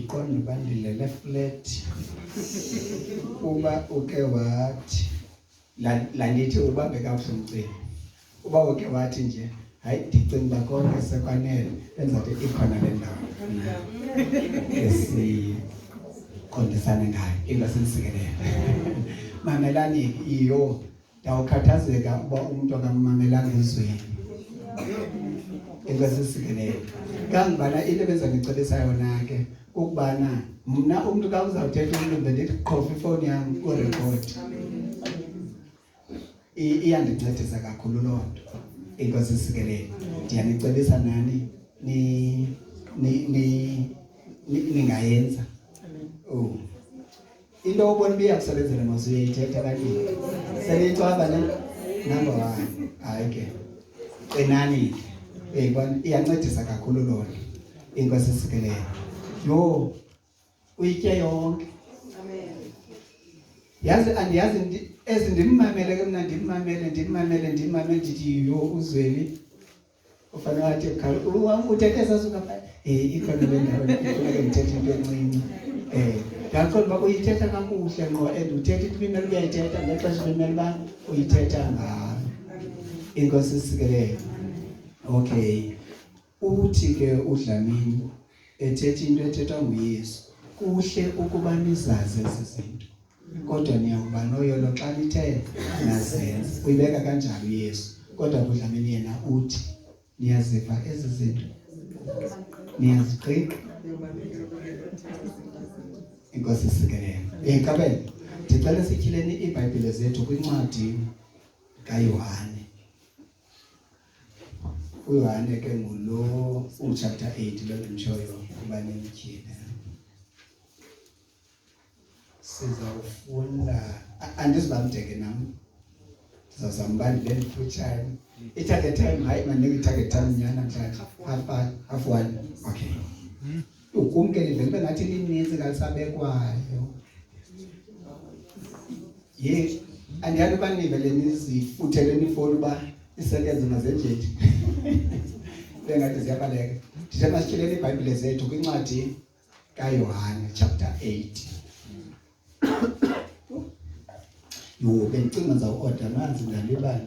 Ndiqonda uba ndilele flat uba uke wathi laa ndithi ubambe kakuhle umcimbi uba uke wathi nje hayi ndicinga uba konke sekwanele benzathi ikhona le ndawo esiqondisane ngayo ingasenisikelele mamelani iyo Ndawukhathazeka uba umntu akammamelanga ezweni. Inkosi isikelele. Kangibana into ebenza ndicebisa yona ke kukubana mna umntu xa uzawuthetha umntu bendithi qhofa ifowuni yam kurekhodi. Iyandincedisa kakhulu loo nto. Inkosi isikelele. Ndiyanicebisa nani ni ni ni ningayenza. Oh. Into obona uba iyakusebenzela mos uyayithetha kanye. Seliyicwaba ne number 1. Hayi ke. Qinani ke. Uyayibona iyancedisa kakhulu loo nto. Inkosi isikelele. Yho uyitye yonke. Amen. Yazi andiyazi ezi ndimmamele ke mna ndimmamele ndimmamele ndimmamele ndithi yho uzweli ufanele wathi khalo uthethe sasuka pha eh ikhona le ndawo kufuneka ndithethe into encinci eh ndaqonda uba uyithetha kakuhle ngqo and uthetha into ibimele uyayithetha ngexesha ibimele uba uyithetha ngalo inkosi isikelele okay uthi ke udlamini ethetha into ethethwa nguYesu kuhle ukuba nizazi ezi zinto kodwa niyakuba noyolo xa nithe nazenza uyibeka kanjalo uYesu kodwa kudlamini yena uthi niyaziva ezi zinto niyaziqiqa inkosi isikelele iqabele ndicela sityhileni iibhayibhile zethu kwincwadi kaYohane uYohane ke ngulo uchapter 8 lo ndimtshoyo kuba nimtyhile sizawufunda andizuba mde ke nam ndizawuzama uba ndibe ndifutshane i-target time hayi manike i-target time nyhani namhlanje half past half one okay ukum ke livele ube ngathi lininzi kalisabekwayo ye andiyazi uba nivele nizifutheleni ifoni uba isekenze mazenjethi bengathi ziyabaleka ndithe masityhileni iibhayibhile zethu kwincwadi kaYohane chapter 8 Yho bendicinga ndizawuoda amanzi ndalibala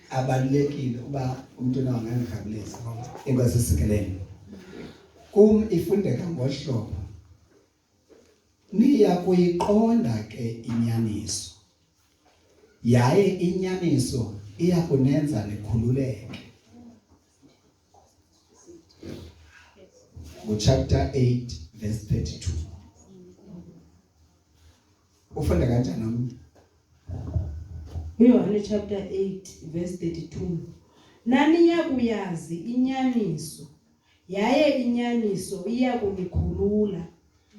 abalulekile uba umntu angandirhabulisa inkosi isikelele kum ifundeka ngohlobo niya kuyiqonda ke inyaniso yaye inyaniso iya kunenza nikhululeke Ngo-chapter 8 verse 32. Ufunda kanjani omnye? UYohane chapter 8 verse 32. Naniya kuyazi inyaniso, yaye inyaniso iya kunikhulula.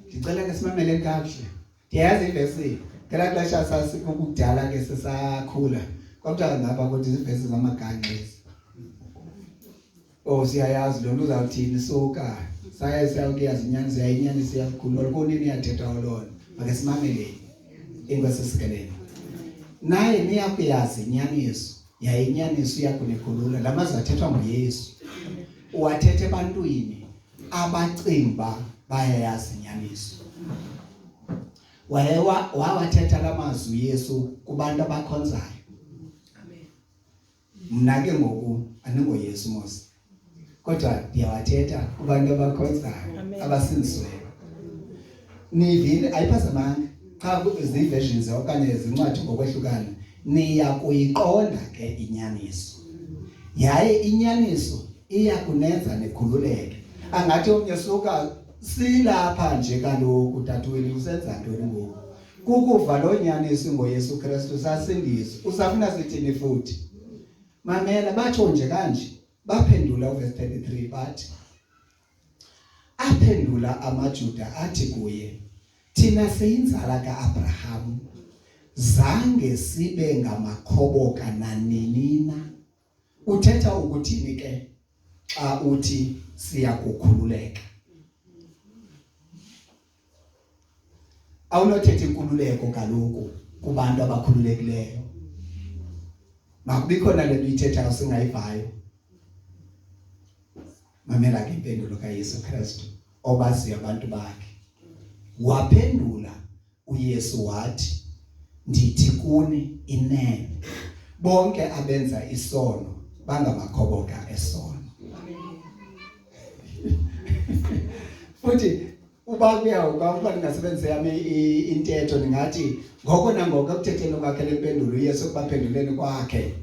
Ndicela ke simamele kakuhle. Ndiyayazi ivesi ngelaa xesha sasikukudala ke sisakhula kwakuthiwa ngapha kuthi ziivesi zamagangxa ezi. Oh siyayazi loo nto uzawuthini suka saye siyawukuyazi inyaniso yayinyaniso iyakukhulula kunini iyathetha olona make simameleni inkosi isikelele naye niyakuyazi inyaniso yaye inyaniso iyakunikhulula la mazwi athethwa nguYesu uwathetha ebantwini abacinga uba bayayazi inyaniso waye wawathetha la mazwi Yesu kubantu abakhonzayo mna ke ngoku andingoYesu mos kodwa ndiyawathetha kubantu abakhonzayo abasindisiweyo nivile ayiphazamanga cha zii-versions okanye zincwadi ngokwehlukana niya kuyiqonda ke inyaniso yaye inyaniso iya kunenza nikhululeke angathi omnye suka silapha nje kaloku tatwini usenza ntoni ngoku kukuva loo nyaniso ngoYesu Kristu sasindiswa usafuna sithini futhi mamela batsho nje kanje baphendula uverse 33 bathi aphendula amaJuda athi kuye thina siyinzala kaAbraham zange sibe ngamakhoboka nanini na Uthetha ukuthini ke xa uthi siyakukhululeka? Awunothetha inkululeko kaloku kubantu abakhululekileyo. Makubikhona le nto uyithethayo singayivayo. Mamela ke impendulo kaYesu Kristu obaziyo abantu bakhe. Waphendula uYesu wathi, Ndithi kuni inene, bonke abenza isono bangamakhoboka esono. Futhi uba kuyawuka uba ndingasebenzisa yam intetho ndingathi ngoko nangoko ekuthetheni kwakhe le mpendulo uYesu ekubaphenduleni kwakhe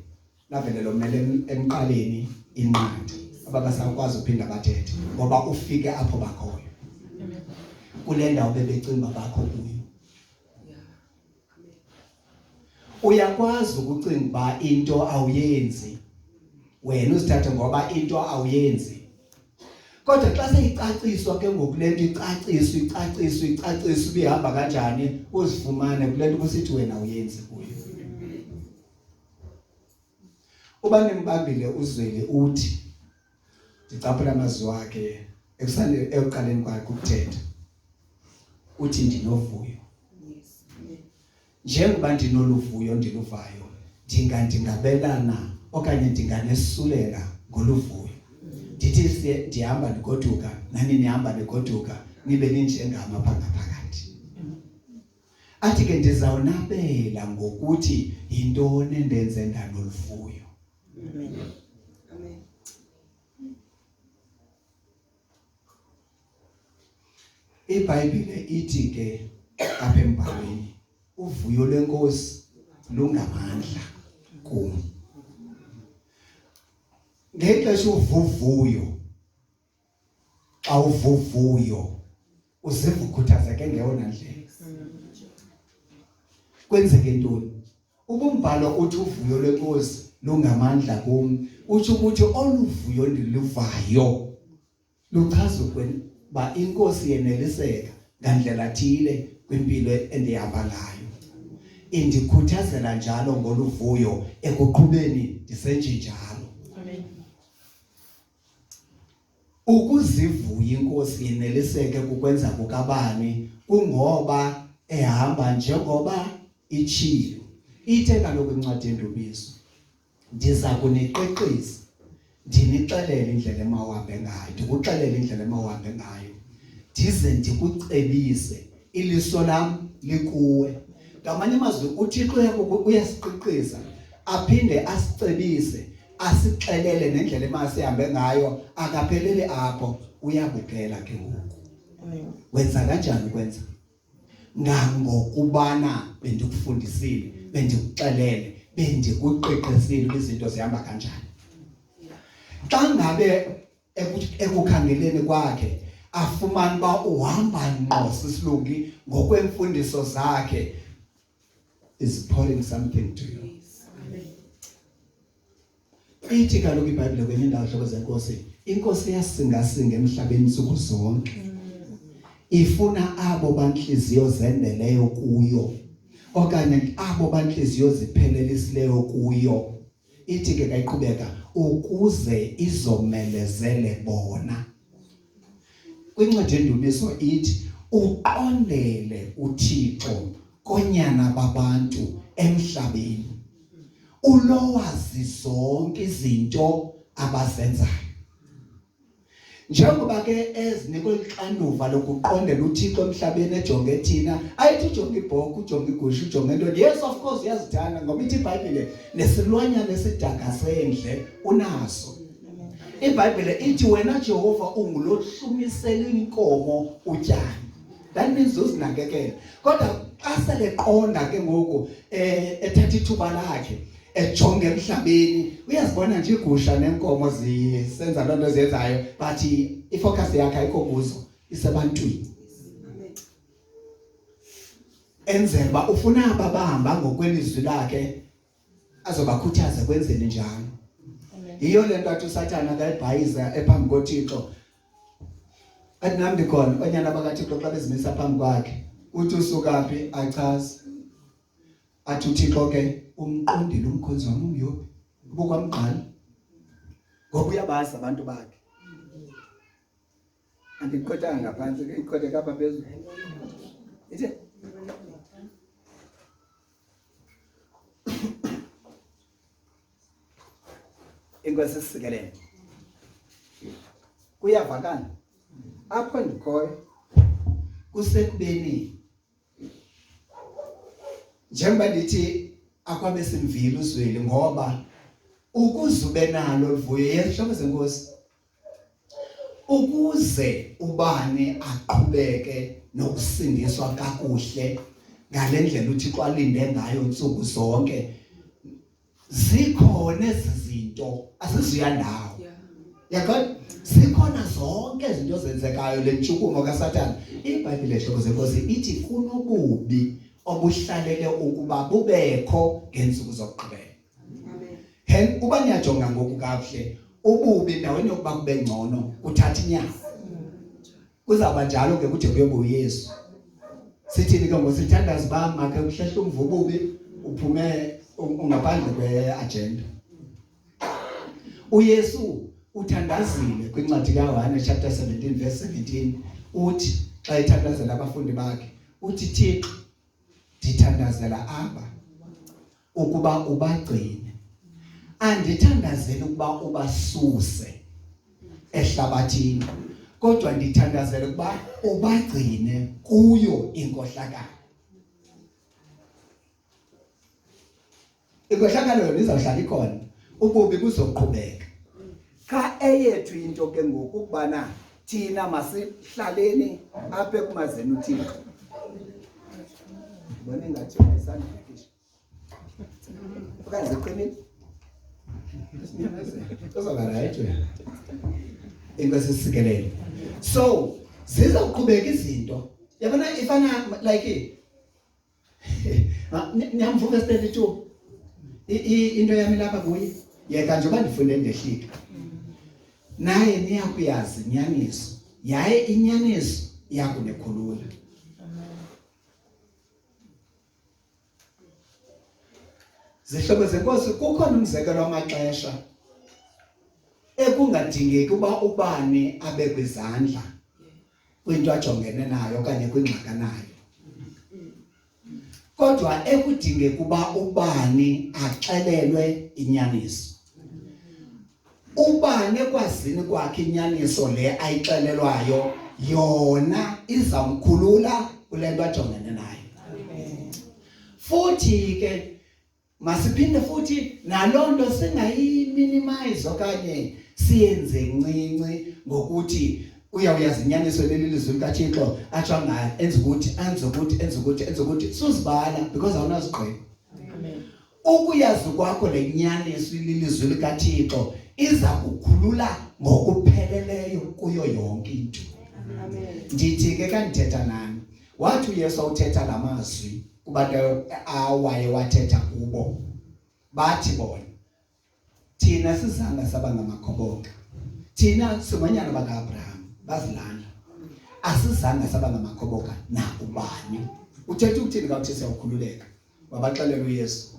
lavele lomele emqaleni inqanda ababasakwazi uphinda bathethe ngoba ufike apho bakhoyo kule ndawo bebecinga bakho kuyo. Uyakwazi ukucinga uba into awuyenzi wena uzithathe ngoba into awuyenzi, kodwa xa seyicaciswa ke ngoku le nto icaciswa icaciswa icaciswa ibihamba kanjani uzifumane kule nto kusithi wena awuyenzi kuyo. Uba nimbambile uZweli uthi ndicaphula amazwi wakhe ekusale ekuqaleni kwakhe ukuthetha uthi ndinovuyo njengoba ndinoluvuyo ndiluvayo ndinga ndingabelana okanye ndinganesulela ngoluvuyo ndithi ndihamba ndigoduka nani nihamba nigoduka nibe ninjengam apha ngaphakathi. Athi ke ndizawunabela ngokuthi yintoni endenze ndanoluvuyo. Amen. Amen. IBhayibhile ithi ke apha embhalweni uvuyo lwenkosi lungamandla kum. Ngexesha uvuvuyo xa uvuvuyo uziva ukhuthazeke ngeyona ndlela. Kwenzeke ntoni? Ubumbhalo uthi uvuyo lwenkosi lungamandla kum, utsho ukuthi olu vuyo ndiluvayo luchaza ukuba inkosi yeneliseka ngandlela thile kwimpilo endihamba ngayo. Indikhuthazela njalo ngoluvuyo ekuqhubeni ndisenjenjalo. Amen. Ukuzivuya inkosi yeneliseke kukwenza kukabani kungoba ehamba njengoba itshilo. Ithe kaloku incwadi yendumiso, ndiza kuniqiqisa ndinixelele indlela emawuhambe ngayo, ndikuxelele indlela emawuhambe ngayo, ndize ndikucebise, iliso lam likuwe. Ngamanye amazwi uThixo uyasiqiqisa aphinde asicebise asixelele nendlela emasihambe ngayo, akapheleli apho, uyabukela ke ngoku. Wenza kanjani ukwenza? Ngangokubana bendikufundisile, bendikuxelele, bendikuqeqesile izinto zihamba kanjani. Xa ngabe ekukhangeleni kwakhe afumana uba uhamba ngqo sisilungi ngokwemfundiso zakhe, is pouring something to you. Ithi kaloku iBhayibhile kwenye indawo, hlobo zenkosi, inkosi iyasingasinga emhlabeni nsuku zonke, ifuna abo bantliziyo zendeleyo kuyo okanye abo bantliziyo ziphelelisileyo kuyo. Ithi ke kayiqhubeka ukuze izomelezele bona. Kwincwadi yendumiso ithi uqondele uThixo konyana babantu emhlabeni, ulowazi zonke izinto abazenzayo. Njengoba ke ezinikwe ixanduva lokuqondela uThixo emhlabeni ejonge thina, ayithi ujonge ibhokhwe, ujonge igusha, ujonge ntoni. Yes, of course uyazithanda ngoba ithi iBhayibhile nesilwanyana esidaka sendle unaso. IBhayibhile ithi wena Jehova ungulohlumisela inkomo utyani. That means uzinakekela. Kodwa xa sele qonda ke ngoku ethatha ithuba lakhe ejonge emhlabeni, uyazibona nje igusha nenkomo zisenza loo nto ziyenzayo, but ifocus yakhe ayikho kuzo, isebantwini. Enzela uba ufuna aba bahamba ngokwelizwi lakhe azobakhuthaza kwenzeni njalo. Yiyo le nto athi uSathana akayibhayiza ephambi koThixo, athi nam ndikhona, oonyana bakaThixo xa bezimisa phambi kwakhe, uthi usuka phi, achaze. Athi uThixo ke umqondile umkhonzi wam uYobi, ubukwamgqala ngoba uyabazi abantu bakhe. Andiqothanga ngaphantsi, ke iqothe kapha phezulu. Ithe Inkosi isikelele. Kuyavakala apho ndikhoyo. Kusekubeni njengoba ndithi akwabe simvile uzweli ngoba ukuze ube nalo luvuyo yehlobo zenkosi ukuze ubani aqhubeke nokusindiswa kakuhle ngalendlela uThixo alinde ngayo ntsuku zonke zikhona ezi zinto azizuya ndawo yaqonda zikhona zonke izinto zenzekayo le ntshukumo kaSathana iBhayibhile hlobo zenkosi ithi kunobubi obuhlalele ukuba bubekho ngeentsuku zokugqibela Amen. Uba niyajonga ngoku kakuhle ububi endaweni yokuba kube ngcono kuthatha inyawo Kuzawuba njalo ke kude kuyobe uYesu. Sithini ke ngosithandaza uba makhe kuhlehle umvububi uphume ungaphandle kwe-agenda. UYesu uthandazile kwincwadi kaYohane chapter 17 verse 17 uthi xa ethandazela abafundi bakhe uthi Thixo ndithandazela aba ukuba ubagcine andithandazeli ukuba ubasuse ehlabathini kodwa ndithandazela ukuba ubagcine kuyo inkohlakalo inkohlakalo yona izawuhlala ikhona ububi buzoqhubeka cha eyethu into ke ngoku ukubana thina masihlaleni apha ekumazeni uThixo bona ingathi ayisandibhekisha okanye ziqinile uzawuba rayithi wena inkosi isikelele so zizawuqhubeka izinto yabona ifana like niyamvuka verse 32 into yami lapha kuye yeka njengoba ndifunde ndehlika naye niyakuyazi inyaniso yaye inyaniso iyakunikhulula Zihlobo zenkosi kukhona umzekelo wamaxesha ekungadingeki uba ubani abe kwizandla kwinto ajongene nayo okanye kwingxaki anayo. Kodwa ekudingeka uba ubani axelelwe inyaniso. Ubani ekwazini kwakhe inyaniso le ayixelelwayo yona izamkhulula kule nto ajongene nayo. Futhi ke masiphinde futhi naloo nto singayiminimize okanye siyenze ncinci ngokuthi uyawuyazi inyaniso leli lizwi likaThixo atsho ngayo enza ukuthi enza ukuthi enza ukuthi enza ukuthi suzibala because awunazigqiba. Amen. Ukuyazi kwakho le nyaniso ililizwi likaThixo iza kukhulula ngokupheleleyo kuyo yonke into. Ndithi ke xa ndithetha nani, wathi uYesu awuthetha la mazwi kubantu awaye wathetha kubo, bathi bona thina sizanga saba ngamakhoboka, thina singonyana baka-Abraham, bazilanda, asizanga saba ngamakhoboka nakubani. Uthetha ukuthini ka uthi siyawukhululeka? Wabaxelela uYesu,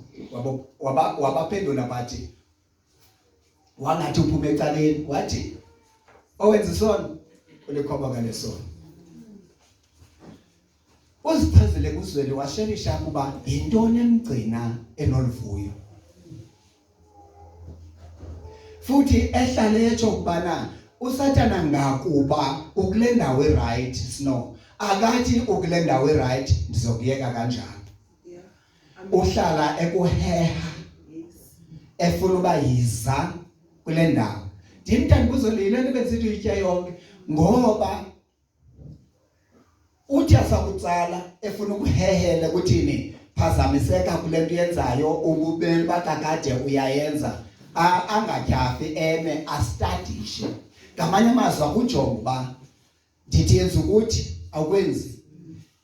wabaphendula bathi wangathi uphuma ecaleni, wathi owenza isono ulikhoboka lesono. Uzichazile kuzweli washerisha kuba yintoni emgcina enoluvuyo. Futhi ehlale etsho ukubana uSathana ngakuba ukule ndawo eright snow akathi ukule ndawo eright ndizokuyeka kanjalo. Uhlala ekuheha efuna uba yiza kule ndawo. Ndimthanda kuzolile nto besithi uyitya yonke ngoba uthi asakutsala efuna ukuhehela kuthini phazamiseka kule nto yenzayo ububele bakakade uyayenza angatyhafi eme astadishe ngamanye amazwi akujonga uba ndithi yenza ukuthi awukwenzi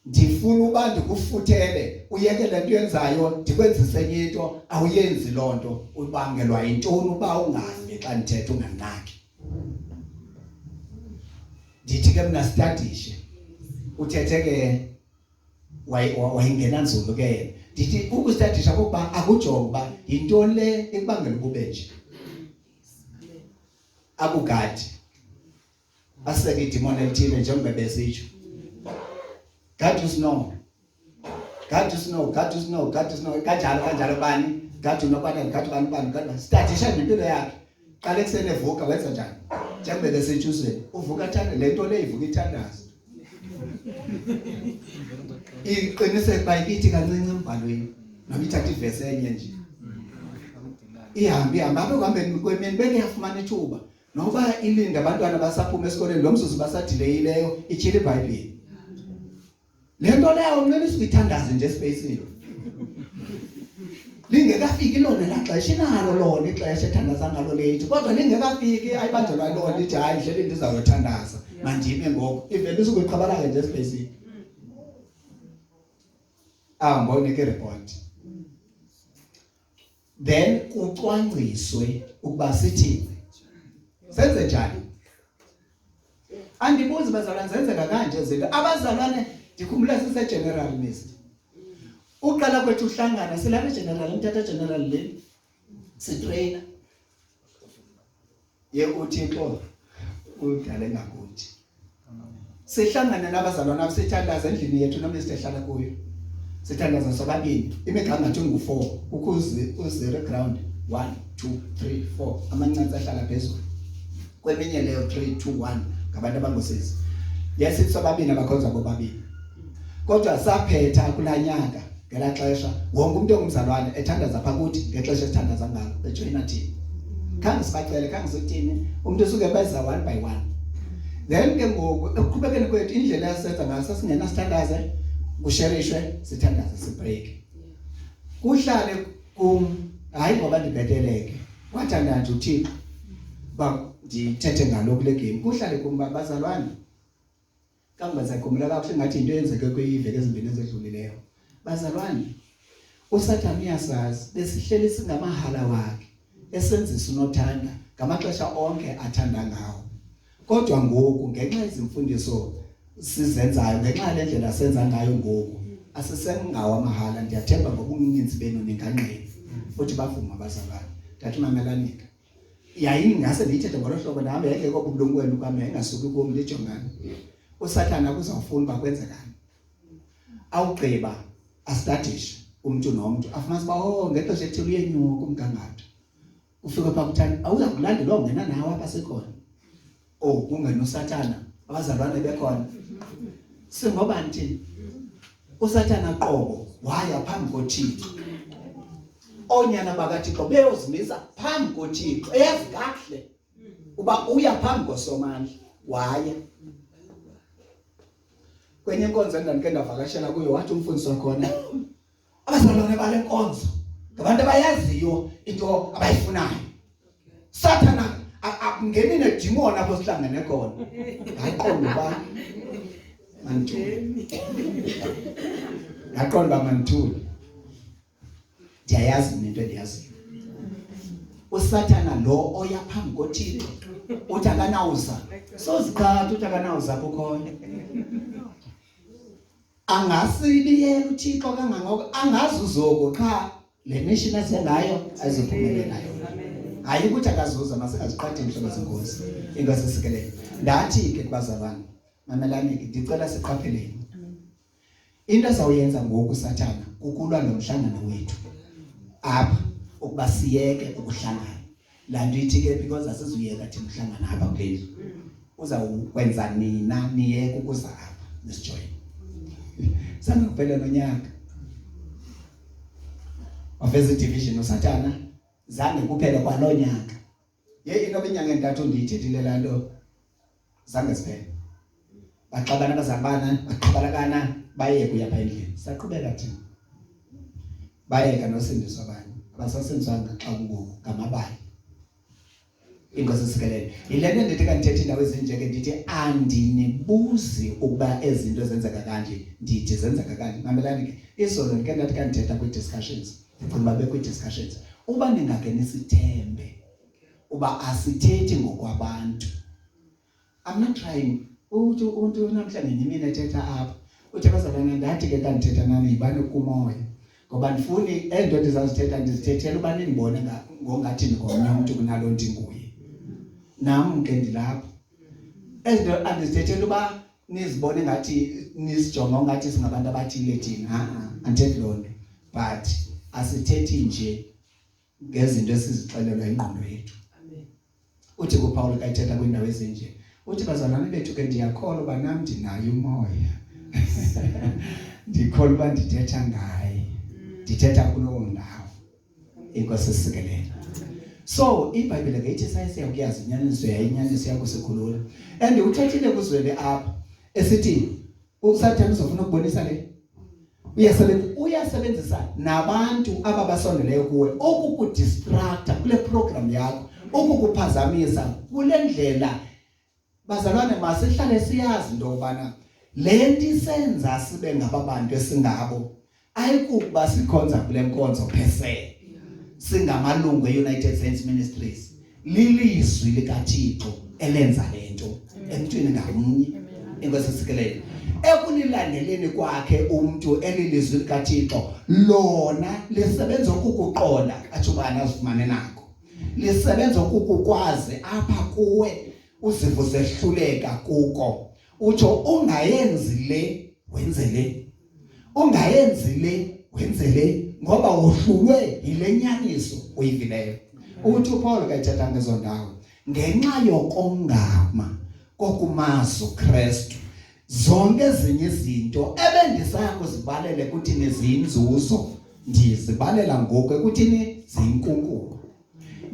ndifuna uba ndikufuthele uyeke le nto yenzayo ndikwenzise enye into awuyenzi loo nto ubangelwa yintoni uba ungavi xa ndithetha unganaki ndithi ke mna sitadishe uthethe ke wayengena nzulu ke yena ndithi ukusitadisha kokuba akujonge uba yintoni le ekubangela ubube nje akugadi aseke idimoni elithile njengoba besitsho God is no God is no God is no God is no kanjalo kanjalo bani God unobani God bani bani God stadisha nempilo yakhe qala ekuseni evuka wenza njani njengoba besitshuzweni uvuka athande le nto le ivuka ithandaza Iqiniseke uba ikithi kancinci embhalweni noba ithatha ivesi enye nje. Ihambe ihambe apha ekuhambeni kwemini beke yafumana ithuba noba ilinde abantwana basaphuma esikoleni lo mzuzu basadileyileyo ityhila iBhayibhile. Le nto leyo unqena isuke ithandaze nje esipeyisini. Lingekafiki lona la xesha inalo lona ixesha ethandaza ngalo leyithi kodwa lingekafiki ayibanjelwa lona ithi hayi ndleli ndizawuyothandaza mandime ngoku ivele isuke iqhabalake nje esipeyisini. Ah mbonike report. Then kucwangciswe ukuba sithini senze njani andibuzi bazalwane zenzeka kanje izinto abazalwane ndikhumbula sise general mist uqala kwethu uhlangana silapha general umthatha general le sitrainer Ye uThixo udale ngakuthi. Sihlangane nabazalwana sithandaza endlini yethu noma esihlala kuyo. Sithandaza sobabini. Imigangatho ingu-4 kukho u-zero ground 1 2 3 4 amancansi ahlala phezulu. Kweminye leyo 3 2 1 ngabantu abangosisi. Yesithi sobabini abakhonza bobabini. Kodwa saphetha kulanyaka ngela xesha wonke umuntu ongumzalwane ethandaza pha kuthi ngexesha esithandaza ngalo ejoyina thina khange sibacele khange sithini umuntu usuke beza one by one then ke ngoku ekuqhubekeni kwethu indlela yasenza ngayo sasingena sithandaze kusherishwe sithandaze sibreak kuhlale kum hayi ngoba ndibheteleke wathanda nje uThixo ba ndithethe ngalo kule game kuhlale kum bazalwane Kamva ndisayikhumbula kakuhle ngathi yinto eyenzeke kwiiveki ezimbini ezedlulileyo. Bazalwane, uSathane uyasazi besihleli singamahala wakhe esenzisa unothanda ngamaxesha onke athanda ngawo. Kodwa ngoku ngenxa yezimfundiso sizenzayo ngenxa yale ndlela senza ngayo ngoku asisengawo amahala ndiyathemba ngobuninzi benu ningangqina futhi bavuma abazalwane ndathi mamelani ke yayingase ndiyithethe ngolo hlobo ndihambe yayingekho bubulungu kwam yayingasuki kum ndijongane usathana kuzawufuna uba kwenzekani awugqiba astadishe umntu nomntu afumanise uba oh ngexesha ethile uyenyuka umgangatho ufike phaa kuthani awuza kulandelwa ungena nawe apha sekhona oh kungena usathana abazalwane bekhona singobani thina usathana qobo waya phambi koThixo oonyana bakaThixo beyozimisa phambi koThixo eyazi kakuhle uba uya phambi kosomandla waya kwenye inkonzo endandike ndavakashela kuyo wathi umfundisi wakhona abazalwane bale nkonzo ngabantu abayaziyo into abayifunayo sathana akungeni nedimoni apho sihlangene khona ngaqonda uba mandithule ngaqonda uba mandithule ndiyayazi mna into endiyaziyo usathana lo oya phambi kothixo uthi akanawuza soziqhatha uthi akanawuza apho ukhoyo angasibiyela uThixo kangangoko angazi uzoko qha le mission asengayo ayizophumelela yona hayi ukuthi akazuza masingaziqhathi inhlobo zenkosi inkosi isikelele ndathi ke kubazalwane mamelani ke ndicela siqapheleni into azawuyenza ngoku sathana kukulwa lo mhlangano wethu apha ukuba siyeke ukuhlangana laa nto ithi ke because asizuyeka thina uhlangana apha kule ndlu uzawukwenza nina niyeke ukuza apha nisijoyine zange kuphele nonyaka waveza idivision usathana zange kuphele kwaloo nyaka yeyi inoba inyanga entathu ndiyithethile laa nto zange ziphele baxabana abazalwana baqhabalakana bayeke uya pha endlini saqhubeka thina bayeka nosindiswa abanye abasasindiswanga xa kungoku ngamabali inkosi sikelele yile nto ndithi kandithetha iindawo ezinje ke ndithi andinibuzi ukuba ezi zinto zenzeka kanje ndithi zenzeka kanje mamelani ke izolo ndike ndathi kandithetha kwii-discussions ndicinga uba bekwii-discussions uba ningake nisithembe uba asithethi ngokwabantu I'm not trying uthi umuntu namhlanje ngenye imini ethetha apha uthi abazalwana ndathi ke xa ndithetha nani yibani kumoya ngoba ndifuni ento ndizazithetha ndizithethela uba nindibone ngongathi ndingomnye umntu kunalo ndinguye nam ke ndilapha ezi nto andizithethela uba nizibone ngathi nisijonge ngathi singabantu abathile thina ha-a andithethi loo nto but asithethi nje ngezinto esizixelelwa ingqondo yethu. Uthi kuPaul kayithetha kwiindawo ezinje. Uthi bazalwane bethu ke ndiyakholwa uba nam ndinaye umoya. Ndikholwa uba ndithetha ngaye. Ndithetha kuloo ndawo. Inkosi isikelele. So iBhayibhile ke ithi saye siyakuyazi inyaniso yaye inyaniso iyakusikhulula. And uthethile kuzwele apha esithi uSathane uzofuna ukubonisa le uyasebenza uyasebenzisa nabantu ababasondeleyo kuwe okukudistracta kule program yakho ukukuphazamisa kule ndlela bazalwane masihlale siyazi into yobana le nto isenza sibe ngaba bantu esingabo ayikukuba sikhonza kule nkonzo phese singamalungu e-United Saints Ministries lilizwi likaThixo elenza le nto emntwini ngamnye inkosi sikelele ekulilandeleni kwakhe umntu elilizwi likaThixo lona lisebenza ukukuqonda atsho ubani azifumane nako lisebenza ukukukwazi apha kuwe uzive usehluleka kuko utsho ungayenzi le wenze le ungayenzi le wenze le ngoba wohlulwe yile nyaniso uyivileyo uthi uPaul kayithetha ngezo ndawo ngenxa yokongama kokumazi uKristu zonke ezinye izinto ebendisaya kuzibalele kuthini ziyinzuzo ndizibalela ngoku ekuthini ziyinkunkuma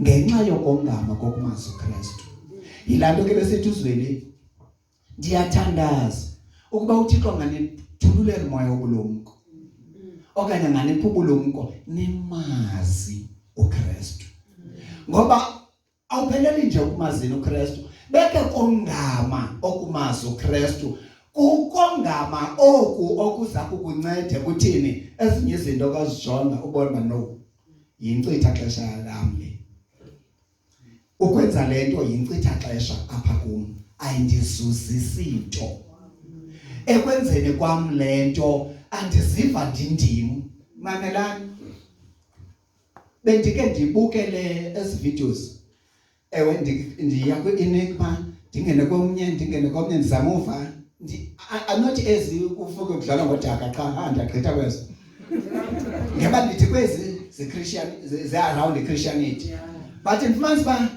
ngenxa yokongama kokumazi uKristu yilaa nto ke besithi uzweli ndiyathandaza ukuba uThixo anganithululela umoya wobulumko okanye anganipha ubulumko nimazi uKristu ngoba awupheleli nje ukumazini uKristu beke kongama okumazi uKristu kukongama oku okuza kukunceda kuthini ezinye izinto kazijonga ubone uba no yinkcitha xesha lam le ukwenza lento yinkcitha xesha apha kum ayindizuzisi nto ekwenzeni kwam lento andiziva ndindim mamelani bendike ndibukele ezi videos ewe ndiya kwi-enigma ndingene komnye ndingene komnye ndizama uva not ezi ufuke kudlalwa ngodaka qha ha ndiyagqitha kwezo ngeba ndithi kwezi ze-christian ze-around i-christianity but ndifumanisa uba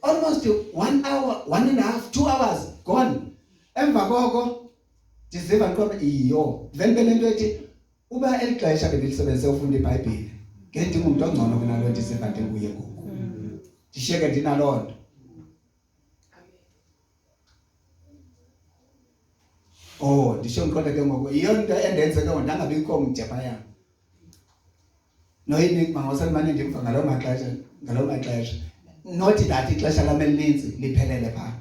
almost one hour one and a half 2 hours gone emva koko ndiziva ndiqonda iyo then benento ethi uba eli xesha bendilisebenzise ufunda iBhayibhile ngendingumntu ongcono kunalo ndiziva ndinguye ngoku ndishiyeke ndinaloo nto oh ndisho ngiqonda ke ngoku yiyo nto endenze ke ngoku ndangabikho mde phaya noyinigma ngoselimane ndimva ngaloo maxesha ngaloo maxesha not that ixesha lam elininzi liphelele phaa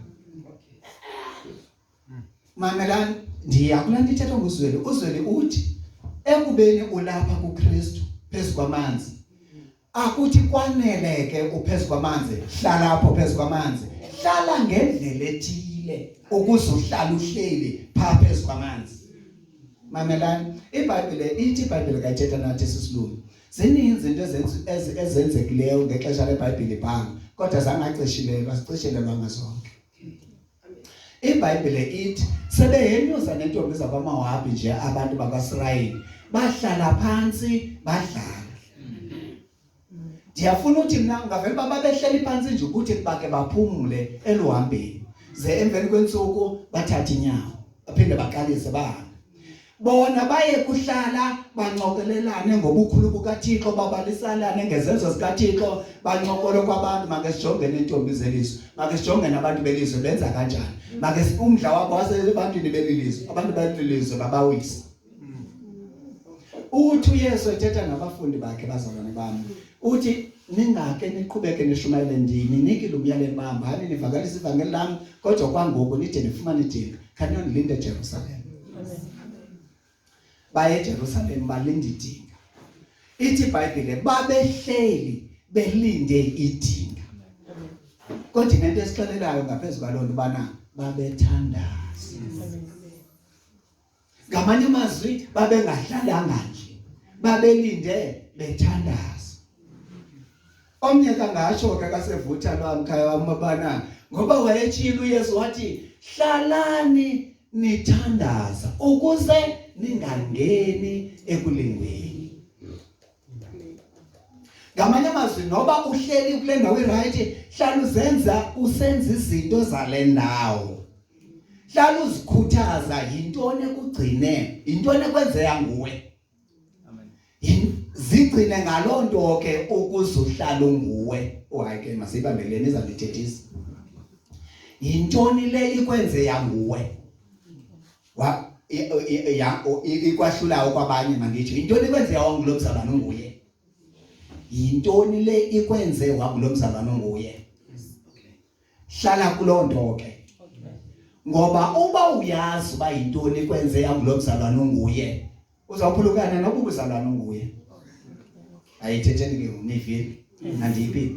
mamelani ndiya kulaa nto ithethwa nguzweli uzweli uthi ekubeni ulapha kuKristu phezu kwamanzi akuthi kwanele ke uphezu kwamanzi hlala apho phezu kwamanzi hlala ngendlela ethile ukuze uhlale uhleli phaa phezu kwamanzi mamelani iBhayibhile ithi iBhayibhile kayithetha nathi sisilungu zininzi into ezenzekileyo ngexesha leBhayibhile ibhanga kodwa zangacishilelwa zicishelelwanga zonke iBhayibhile ithi sebehenyuza nentombi zakwaMowabi nje abantu bakwaSirayeli bahlala phansi badlala ndiyafuna uthi mna ungavele uba babehleli phantsi nje ukuthi bake baphumule eluhambeni ze emveni kwentsuku bathathe inyawo baphinde baqalise bahambe bona baye kuhlala bancokelelane ngobukhulu bukaThixo babalisalane ngezenzo zikaThixo bancokole kwabantu make sijonge neentombi zelizwe make sijonge nabantu belizwe benza kanjani make umdla wabo wasebantwini belilizwe abantu belilizwe babawisa uthi uYesu ethetha nabafundi bakhe bazalwane bami uthi ningake niqhubeke nishumayele ndini nikile umyalelo uba hambani nivakalise ivangeli lam kodwa kwangoku nide nifumane idinga khaniyondilinde eJerusalem baye eJerusalem balinda idinga ithi iBhayibhile babehleli belinde idinga kodwa inento esixelelayo ngaphezu kwaloo nto ubana babethandaza ngamanye amazwi babengahlalanga nje babelinde bethandaza omnye kangasho ke kasevutha lwamkhaya wamabana ngoba wayetshilo uYesu wathi hlalani nithandaza ukuze ningangeni ekulingweni ngamanye amazwi noba uhleli kule ndawo irayithi hlala uzenza usenza izinto zale ndawo. Hlala uzikhuthaza yintoni ekugcine, yintoni ekwenzeka nguwe. Amen. Zigcine ngaloo nto ke ukuze uhlale unguwe. Oh hayi ke masiyibambeleni izandithethisa. Yintoni le ikwenze yanguwe? Wa ya ikwahlulayo kwabanye manditsho. Yintoni ikwenze wangulo mzalwane unguye? Yintoni le ikwenze wangulo mzalwane unguye? Hlala kuloo nto ke. Ngoba uba uyazi uba yintoni ikwenze yangulo mzalwane unguye, uzawuphulukana noba ubuzalwane unguye. Ayithetheni ke nivile andiyiphi.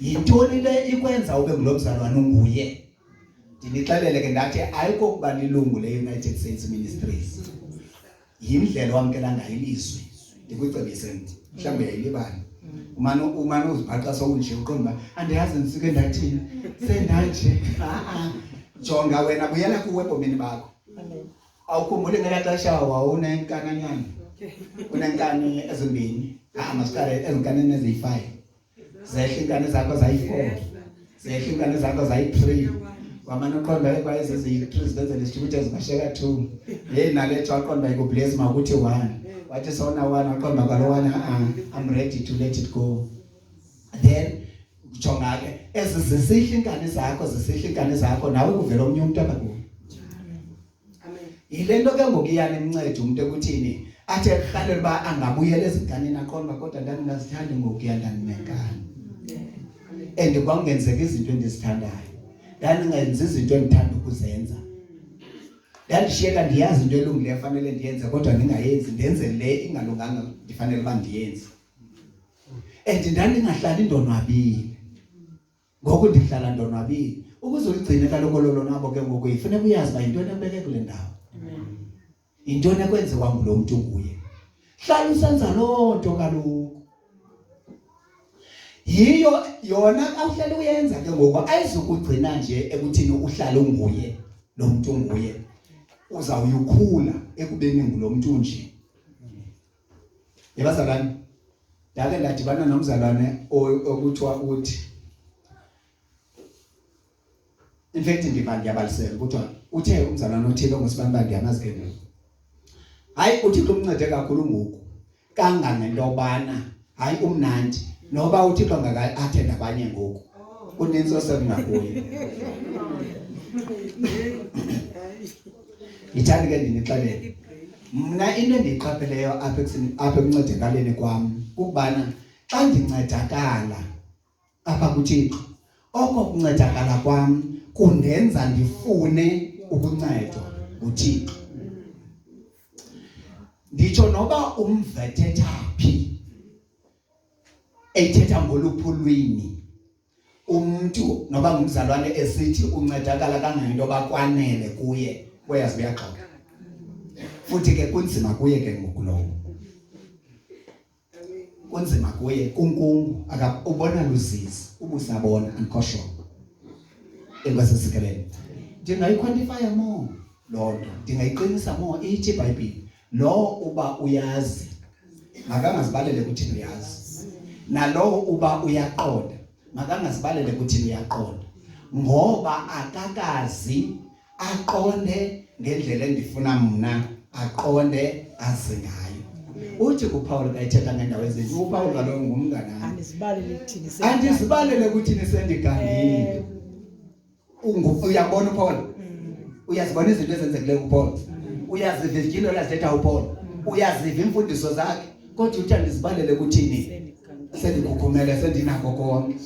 Yintoni le ikwenza ube ngulo mzalwane unguye? Ndinixelele ke ndathi ayikokuba lilungu le-United Saints Ministries. Yindlela owamkela ngayo ilizwi. Ndikucebise mntu. Mhlawumbi uyayilibala. Umane umane uzibhaqa sowunje uqonda uba andiyazi ndisuke ndathini. Sendanje. A-a. Jonga wena buyela kuwe ebomini bakho. Amen. Awukhumbuli ngelaa xesha wawunenkananyana? Unenkani ezimbini. Ah, masiqale ezinkanini eziyi-5. Zehla iinkani zakho zayi-4. Zehla iinkani zakho zayi-3. Wamane uqonda uba ezi ziyi-3 zibenzele isithukuthi ezibasheka 2. Heyi nale waqonda uba ikubless mawukuthi 1. Wathi sona 1 waqonda kwalo 1 ah, I'm ready to let it go. Then jonga ke ezi zisihla iinkani zakho, zisihla iinkani zakho nawe kuvela omnye umntu apha kuwe. Yile nto ke ngoku iyane imncede umntu ekuthini athi ekuhlalela uba angabuyela ezinkanini aqonda uba kodwa ndandingazithandi ngokuya ndandinenkani. And kwakungenzeka izinto endizithandayo. Ndandingenzi izinto endithanda ukuzenza. Ndandishiyeka ndiyazi into elungileyo efanele ndiyenze kodwa ndingayenzi, ndenze le ingalunganga ndifanele uba ndiyenze. And ndandingahlali ndonwabile. Ngoku ndihlala ndonwabile. Ukuze uligcine kaloku olo lonwabo ke ngoku ifuneka uyazi uba yintoni ekubeke kule ndawo. Yintoni ekwenziwa ngulo mntu nguye. Hlala usenza loo nto kaloku. Yiyo yona xa uhlala uyenza ke ngoku ayizukugcina nje ekuthini uhlale unguye lo mntu unguye. Uzawuyokhula ekubeni ngulo mntu nje. Yebazalwane, ndake ndadibana nomzalwane okuthiwa uthi in fact ndiva ndiyabalisela kuthiwa uthe umzalwane othile ongusibani uba ndiyamazi ke ngoku. Hayi uThixo umncede kakhulu ngoku kangangento yobana hayi umnandi noba uThixo angaka-athenda abanye ngoku kuninzi osekungakuye. Ndithanda ke ndinixelele mna into endiyiqapheleyo apha apha ekuncedekaleni kwam kukubana xa ndincedakala apha kuThixo oko kuncedakala kwam kundenza ndifune ukuncedwa nguThixo. Nditsho noba umvethetha phi ethetha ngoluphi ulwimi umntu noba ngumzalwane esithi uncedakala kangangento yoba kwanele kuye uyazi uyaxoka futhi ke kunzima kuye ke ngoku lowo kunzima kuye kunkungu ubona luzizi ubusabona andikho sure enkosi sikelele ndingayiquantifya more loo nto ndingayiqinisa more ithi ibhayibhile lowo uba uyazi makangazibalele kuthini uyazi nalowo uba uyaqonda makangazibalele kuthini uyaqonda ngoba akakazi aqonde ngendlela endifuna mna aqonde azi ngayo uthi kuPaul kayithetha ngendawo ezinje uPaul kaloku ngumngane andizibalele kuthini andizibalele kuthini sendigangile uyabona uPaul uyazibona izinto ezenzekileyo kuPaul uyaziva izityhilelo azithetha uPaul uyaziva iimfundiso zakhe kodwa uthi andizibalele kuthini sendikhukhumele sendinako konke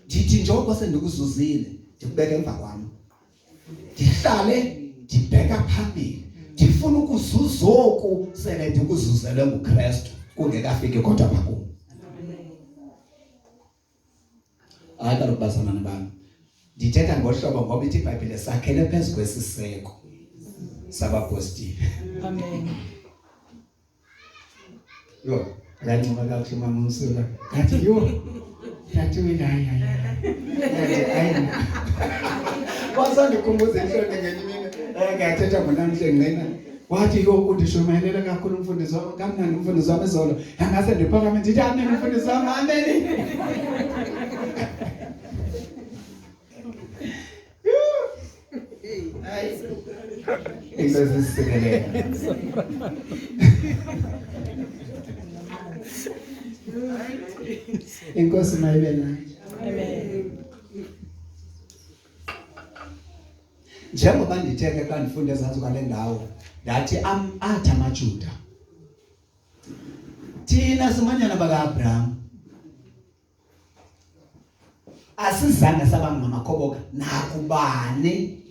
ndithi njoko sendikuzuzile ndikubeke emva kwam ndihlale ndibheka phambili ndifuna ukuzuza oku sele ndikuzuzelwe nguKristu kungekafiki kodwa pha kum. Hayi kaloku bazalwane bami, ndithetha ngohlobo ngoba ithi iBhayibhile sakhele phezu kwesiseko sabapostile. Amen. Yho, akancuma kakuhle umama uMsula. Ngathi yho, ngathi wena hayi hayi. Ngathi hayi. Wasandikhumbuza inhloni ngenye imini. Ngathetha ngonamhle ngqina. Wathi yho undishumayelele kakhulu umfundisi wam, kamnandi umfundisi wam izolo. Angase ndiphakame ndithi amen umfundisi wam, amen. Hayi. Inkosi isikelele. Inkosi mayibe naye. Amen. Njengoba ndithe ke xa ndifunda ezantsi kwale ndawo ndathi athi amaJuda thina simanyana baka-Abraham asizange saba ngamakhoboka nakubani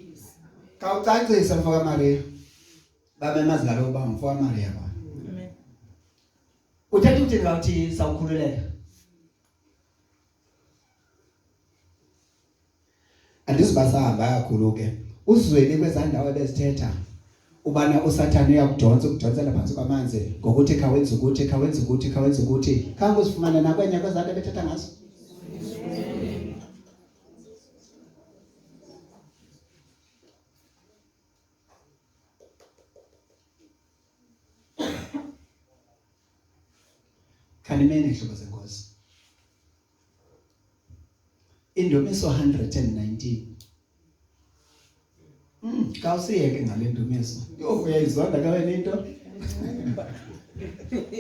khawucacise mfo kaMaria babemazi kaloku uba ngumfo kaMaria ba Amen. Uthetha ukuthini xa uthi sawukhululeka? Andizuba sahamba kakhulu ke. Uzweni kwezaa ndawo ebezithetha ubana uSathane uyakudonsa ukudonsela phantsi kwamanzi ngokuthi khawenze ukuthi khawenze ukuthi khawenze ukuthi khange uzifumane nakwenye kwezaa nto ebethetha ngazo. Khanimeni hlobo zenkosi. Indumiso 119. Xa usiyeke ngale ndumiso. Yho uyayizonda ka wena into.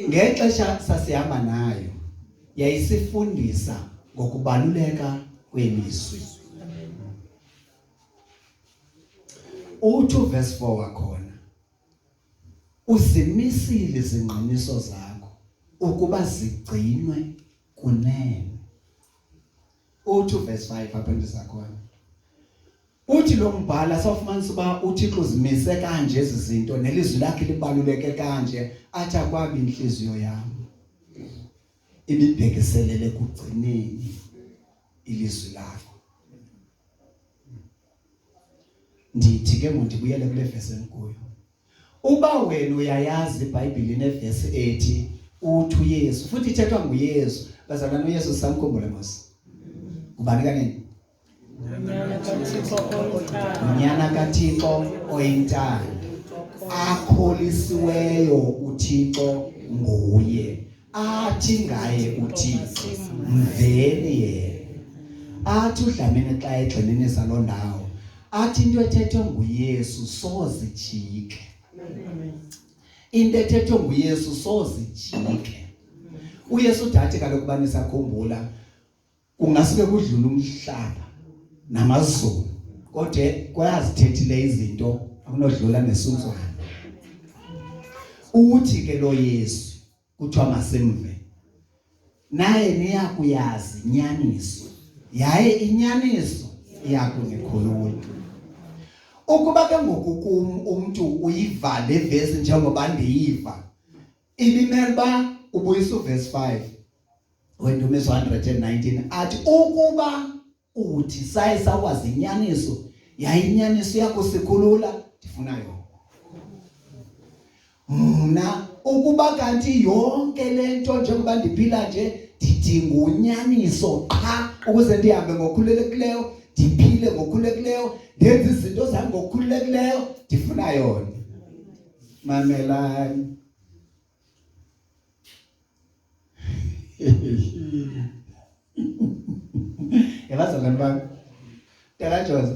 Ngexesha sasihamba nayo yayisifundisa ngokubaluleka kwelizwi. Uthi verse 4 wakhona uzimisile izingqiniso zakho ukuba zigcinwe kunene. Uthi verse 5 apho ndisakhona. Uthi lo mbhala sawufumanisa uba uThixo uzimise kanje ezi zinto nelizwi lakhe libaluleke kanje athi akwabi inhliziyo yam ibibhekiselele kugcineni ilizwi lakho. Ndithi ke ngondibuyele kule vesi endikuyo. Uba wena uyayazi iBhayibhile inevesi ethi uthi uYesu futhi ithethwa nguYesu. Bazalwane uYesu samkhumbule mos. Ngubani kanene? Unyana kaThixo oyintanda. Akholisiweyo uThixo nguye. Athi ngaye uThixo mveni yena. Athi uDlamini xa egxininisa loo ndawo athi into ethethwe nguYesu sozijike. Into ethethwe nguYesu sozijike. uYesu udathi kaloku banisakhumbula kungasuke kudlula umhlaba namazulu kodwa kwayazithethile izinto akunodlula nesuntswana. Uthi ke lo Yesu kuthiwa masimve naye niyakuyazi inyaniso yaye inyaniso iyakunikhulula. Ukuba ke ngoku kum umntu uyiva le vesi njengoba ndiyiva ibimele uba ubuyisa uvesi 5 wendumiso 119 athi ukuba uthi saye sakwazi inyaniso yaye inyaniso iyakusikhulula ndifuna yona mna ukuba kanti yonke lento njengoba ndiphila nje ndidinga unyaniso qha ukuze ndihambe ngokhululekileyo ndiphile ngokhululekileyo ndenze izinto zam ngokhululekileyo ndifuna yona. Mamelani. Yabazalwane bami. Tata Jose.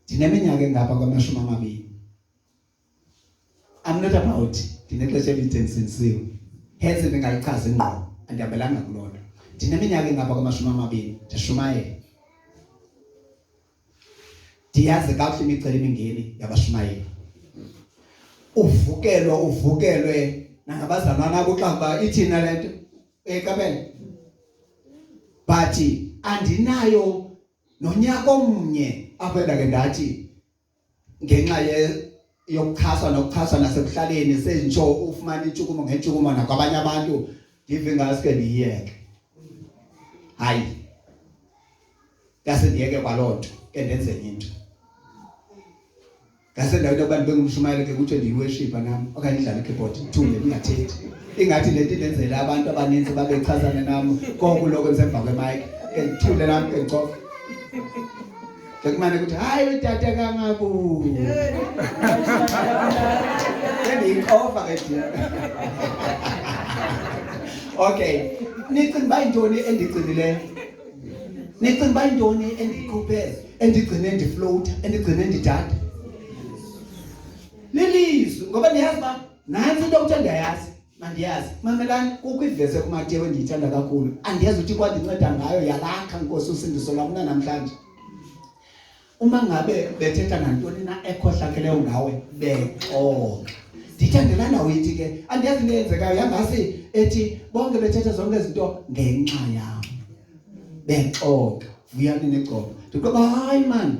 Ndineminyaka engapha kwamashumi amabini. I'm not about ndinexesha elide ndisindisiwe. Hence ndingayichazi ngqo, andihambelanga kuloo nto. Ndineminyaka engapha kwamashumi amabini ndishumayela. Ndiyazi kakuhle imicelimingeni yabashumayeli. Uvukelwa uvukelwe nangabazalwana abo xa uba ithina le nto uyayiqaphela. But andinayo nonyaka omnye apho endake ndathi ngenxa yokuchaswa nokuchaswa nasekuhlaleni sentsho ufumana intshukumo ngentshukumo nakwabanye abantu ndive ngaske ndiyiyeke. Hayi. Ngase ndiyeke kwaloo nto ke ndenze enye into. Ngase ndaweni yokuba ndibe ngumshumayeli ke kuthiwe ndiyiworshipa nam okanye ndidlale ikeyboard ndithule ndingathethi. Ingathi le nto indenzele abantu abaninzi babechazana nam koko loko ndisemva kwemike ke ndithule nam ke ndicofa. Ke kumane kuthi hayi utata kangabu. Sendiyicofa ke thina. Okay, nicinga uba yintoni endigcinileyo? Nicinga uba yintoni endikhuphe, endigcine ndiflowutha, endigcine ndidada? Lilizwi ngoba ndiyazi uba nantsi into okuthiwa ndiyayazi mandiyazi. Mamelani, kukho ivesi ekuMateyu endiyithanda kakhulu, andiyazi uthi kwandinceda ngayo yalakha Nkosi usindiso lwam namhlanje. Uma ngabe bethetha nantoni na ekhohlakeleyo ngawe bexoka. Ndithande laa ndawo ithi ke andiyazi into eyenzekayo yangasi ethi bonke bethetha zonke izinto ngenxa yam bexoka. Vuyani negcobo. Ndiqoba hayi mani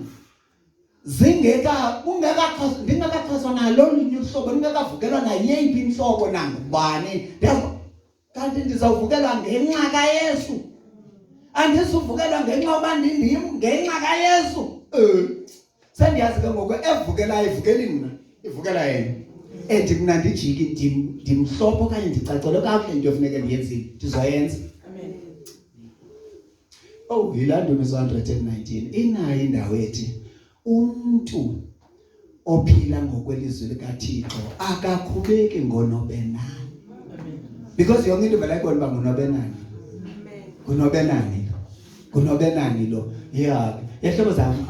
zingeka kungekachazwa ndingekachazwa nalo olunye uhlobo ndingekavukelwa nayeyiphi intloko nangubani ndiyazi kanti ndizawuvukelwa ngenxa kaYesu andizuvukelwa ngenxa yoba ndindim ngenxa kaYesu um sendiyazi ke ngoku evukelayo ivukeli mna ivukela yena and mna ndijiki ndimhlophe okanye ndicacelwe kakuhle into efuneke ndiyenzile ndizoyenza. Oh, yilaa ndumiso 119 inayo indawo ethi umntu ophila ngokwelizwi likaThixo akakhubeki ngonobenani. Because yonke into vele ayibona uba ngunobenani. Ngunobenani lo. Ngunobenani lo. Yeah. Yehlobo zam.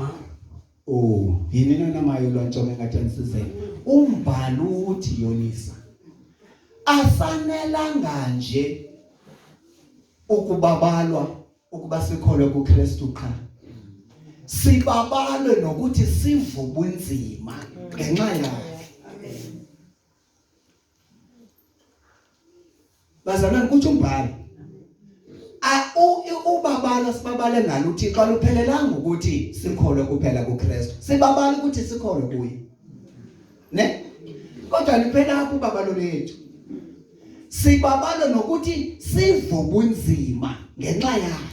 Oh, yini na namayo lwantshome ngathi anisizele. Umbhalo uthi yonisa. Asanelanga nje ukubabalwa ukuba sikholwe kuKristu qha sibabalwe nokuthi sivubunzima ngenxa yakhe. Bazalwane kutsho umbhalo ubabalo sibabale ngalo uThixo aluphelelanga ukuthi sikholwe kuphela kuKristu sibabala ukuthi sikholwe kuye ne kodwa liphela apho ubabalo lethu sibabalo nokuthi sive ubunzima ngenxa yakhe.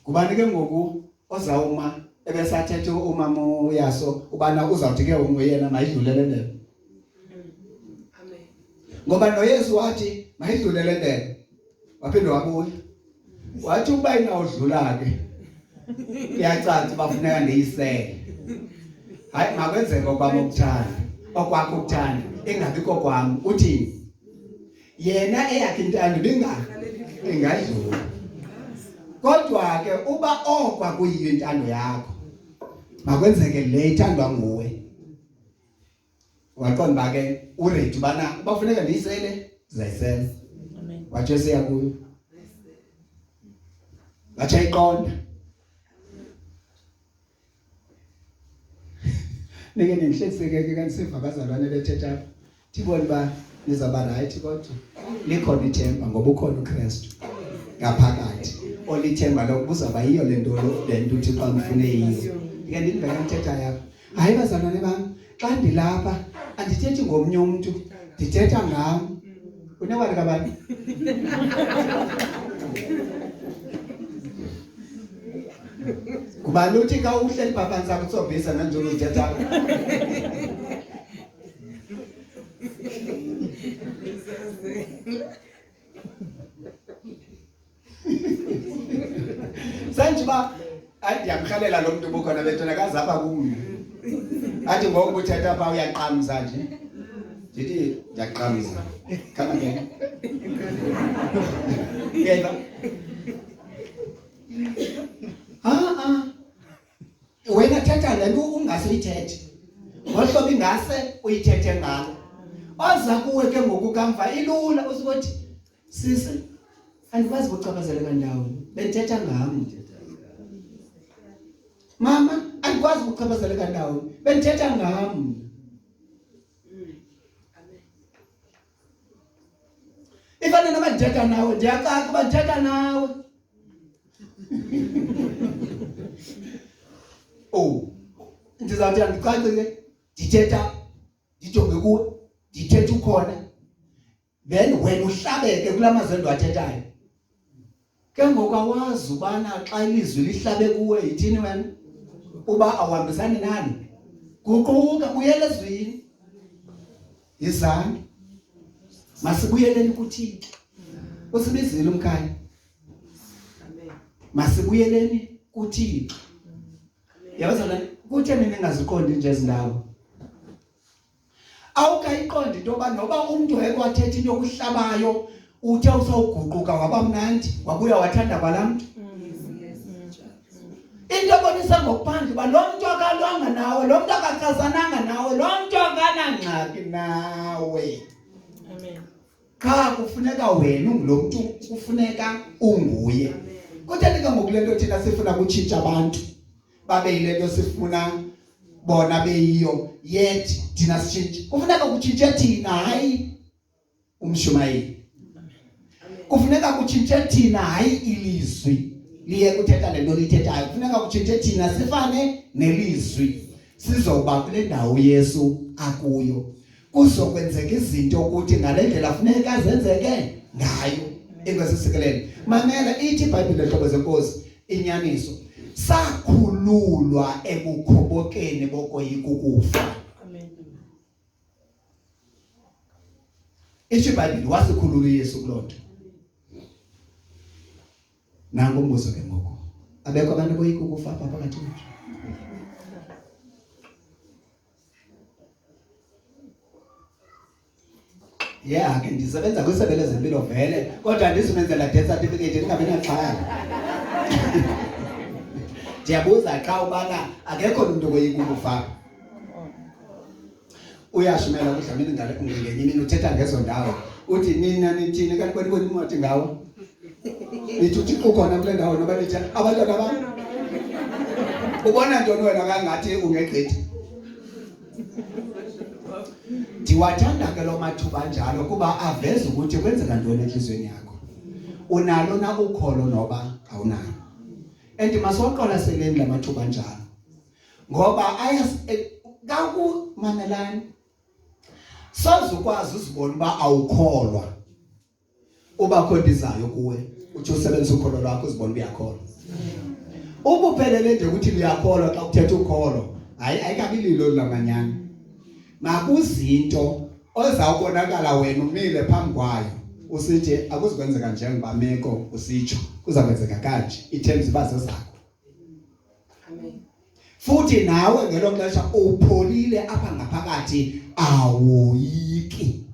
Ngubani ke ngoku ozawuma ebesathethe umama uyaso ubana uzawuthi ke nguyena mayidlule le ndebe. Amen. Ngoba noYesu wathi mayidlule le ndebe. Waphinde wabuya. Wathi ukuba inawudlula ke kuyacaca uba funeka ndiyisele. Hayi makwenzeke okwam ukuthanda, okwakho ukuthanda ingabi kokwam. Uthini? Yena eyakhe intando ibinga ingadlula. Kodwa ke uba okwa kuyiyo intando yakho makwenzeke le ithandwa nguwe. Waqonda uba ke uready ubana uba funeka ndiyisele ndizayisela. Watsho esiya kuyo. Watsho ayiqonda. Nike nindihlekiseke ke kanti siva abazalwane bethetha apha. Ndibone uba nizawuba rayithi kodwa likhona ithemba ngoba ukhona uKristu ngaphakathi olithemba lokuba uzawuba yiyo le nto le nto uThixo amfune yiyo. Ndike ndindibeke ndithetha apha. Hayi bazalwane bam, xa ndilapha andithethi ngomnye umntu, ndithetha ngam. Unewari kabani? Ngubani uthi ka uhleli pha phantsi akutsobhisa nanjalo uthetha. Senje uba hayi ndiyamrhalela lo mntu ubukhona bethuna kaze apha kum. Athi ngoku uthetha pha uyaqamza nje. Ndithi ndiyaqamza. Come again. Uyayiva? Ah ah. Wena thetha le nto ungase uyithethe. Ngohlobo ingase uyithethe ngalo. Oza kuwe ke ngoku kamva ilula usukuthi sisi andikwazi kuchaphazeleka ndawo bendithetha ngam. Mama andikwazi kuchaphazeleka ndawo bendithetha ngam. Ifana noba ndithetha nawe ndiyacaca uba ndithetha nawe. Oh, ndizawuthi andicaci ke ndithetha ndijonge kuwe ndithetha ukhona then wena uhlabeke kula mazwi endiwathethayo. Ke ngoku awazi ubana xa ilizwi lihlabe kuwe yithini wena uba awuhambisani nalo. Guquka buyela ezwini. Yizani. Masibuyeleni kuThixo. Usibizile umkhaya. Masibuyeleni kuThixo. Yabazalwane, kutheni ningaziqondi nje ezi ndawo? Awukayiqondi into yoba noba umntu ekwathetha into yokuhlabayo uthe usawuguquka waba mnandi wabuya wathanda kwalaa mntu. Into ebonisa ngokuphandle uba lo mntu akalwanga nawe, lo mntu akachazananga nawe, lo mntu akanangxaki nawe. Amen. Qha kufuneka wena ungulo mntu kufuneka unguye. Kutheni ke ngoku le nto thina sifuna kutshintsha abantu babe yile nto sifuna bona beyiyo yet thina sitshintshe? Kufuneka kutshintshe thina, hayi umshumayeli. Kufuneka kutshintshe thina, hayi ilizwi liye kuthetha le nto liyithethayo. Kufuneka kutshintshe thina sifane nelizwi, sizoba kule ndawo uYesu akuyo. Kuzokwenzeka izinto ukuthi ngale ndlela funeka zenzeke ngayo. Inkosi isikelele. Mamela, ithi iBhayibhile, hlobo zenkosi, inyaniso, sakhululwa ebukhobokeni bokoyika ukufa. Amen. Isho iBhayibhile, wasikhulula uYesu kuloo nto. Nanku umbuzo ke ngoku, abekho abantu boyika ukufa apha phakathi kwethu? Yeah, ke ndisebenza kwisebe lezempilo vele, kodwa andizumenzela death certificate ndingabi naxhala. Ndiyabuza xa ubana akekho umuntu okoyika ukufa. Uyashumela kuDlamini ngale ngenye imini, uthetha ngezo ndawo. Uthi nina nithini kanti kwani incwadi ngawo? Nithi uThixo ukhona kule ndawo noba nithi abantwana bam. Ubona ntoni wena kangathi ungegqithi? Ndiwathanda ke lo mathuba anjalo kuba aveza ukuthi kwenzeka ntoni entliziyweni yakho. Unalo na ukholo noba awunalo? And masiwaqwalaseleni la mathuba anjalo, ngoba kakumamelani soze ukwazi uzibona uba awukholwa. Uba kho ndizayo kuwe uthi usebenzisa ukholo lwakho uzibona uyakholwa. Ubuphelele nje ukuthi luyakholwa xa kuthetha ukholo, hayi, ayikabi lilo lamanyani. Makuzinto ozawubonakala wena umile phambi kwayo usithi akuzikwenzeka njengoba meko usitsho, kuza kwenzeka kanje, ithemba ziba zezakho. Amen. Futhi nawe ngelo xesha upholile apha ngaphakathi, awoyiki.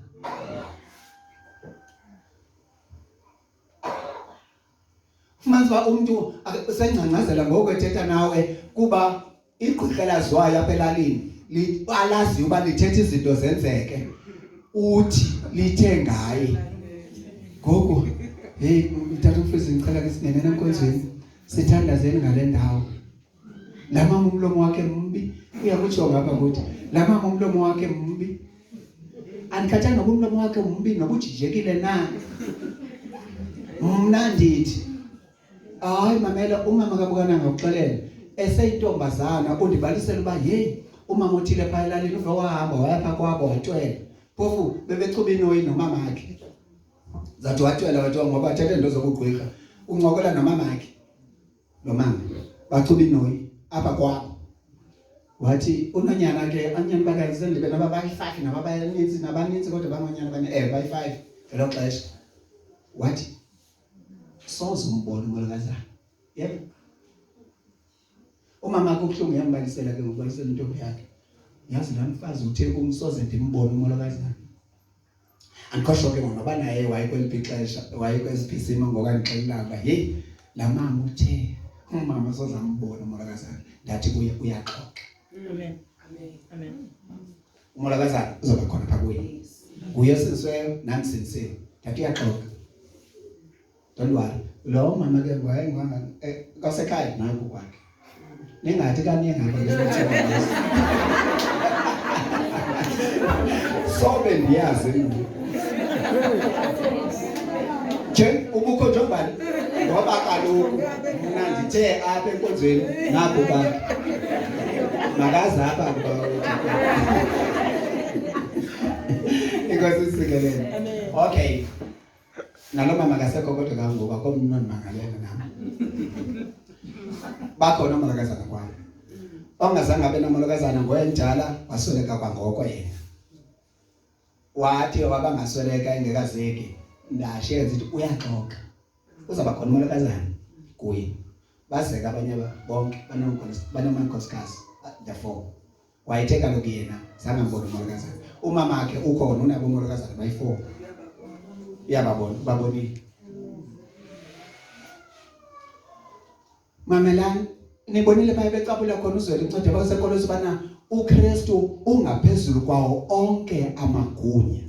Fumanisa uba umntu usengcangcazela ngoku ethetha nawe, kuba igqirha elaziwayo apha elalini alaziyo uba lithetha izinto zenzeke, uthi lithe ngaye ngoku, hey mthatha umfundisi, ngicela ke singene enkonzweni sithandazeni ngale ndawo. La mama umlomo wakhe mbi, uyakutsho ngapha ukuthi la mama umlomo wakhe mbi. Andikhathali noba umlomo wakhe mbi noba ujijekile na, mna ndithi hayi mamela, umama kaBukana ngakuxelela eseyintombazana undibalisela uba yeyi umama othile phaa elalini uve wahamba waya phaa kwabo watwela, phofu bebechuba inoyi nomamakhe, zathi watwela wathiwa ngoba athethe into zobugqwirha, uncokola nomamakhe, lo mama bachuba inoyi apha kwabo. Wathi unonyana ke, onyana bakhe sendibe noba bayi-5 naba baninzi nabaninzi, kodwa bangonyana bane bayi-5 ngelo xesha. Wathi soze umbone umolokazana. Yebo, umama akhe ubuhlungu, uyambalisela ke ngokubalisela intombi yakhe, yazi laa mfazi uthe kum soze ndimbone umolokazana. Andikho ke ngoba naye wayekweliphi ixesha, wayekwesiphi isimo ngoku andixelela uba heyi laa mama uthe umama soze ambone umolokazana. Ndathi kuye uyaxoxa. Amen. Amen. Amen. Umolokazana uzoba khona phaa kuye, nguye osindisiweyo nam ndisindisiwe. Ndathi uyaxoka, don't worry. Lo mama ke wayengwanga kwasekhaya nanku kwakhe, ningathi kaniye ngapha ke sobe ndiyazi mna nje ubukho njengobani, ngoba kaloku mna ndithe apha enkonzweni naku kwakhe, makaze apha kuba. Inkosi isikelele. Amen. Okay, nalo mama akasekho, kodwa kangoku akho mntu ondimangalela nam. Bakhona omalokazana kwam. Ongazange abe namalokazana ngoyenjala wasweleka kwangoko yena, wathi waba ngasweleka engekazeki. Ndashiya ndithi uyaxoka, uzawuba khona umalokazana kuye. Bazeka abanye bonke banamankosikazi, the four. Wayethe kaloku yena zange ambone umolokazana. Umama wakhe ukhona, unabo umolokazana bayi-4, uyababona, ubabonile. Mamelani. Nibonile phaya becapula khona uzwele incwadi yabaseKolose bana uKristu ungaphezulu kwawo onke amagunya.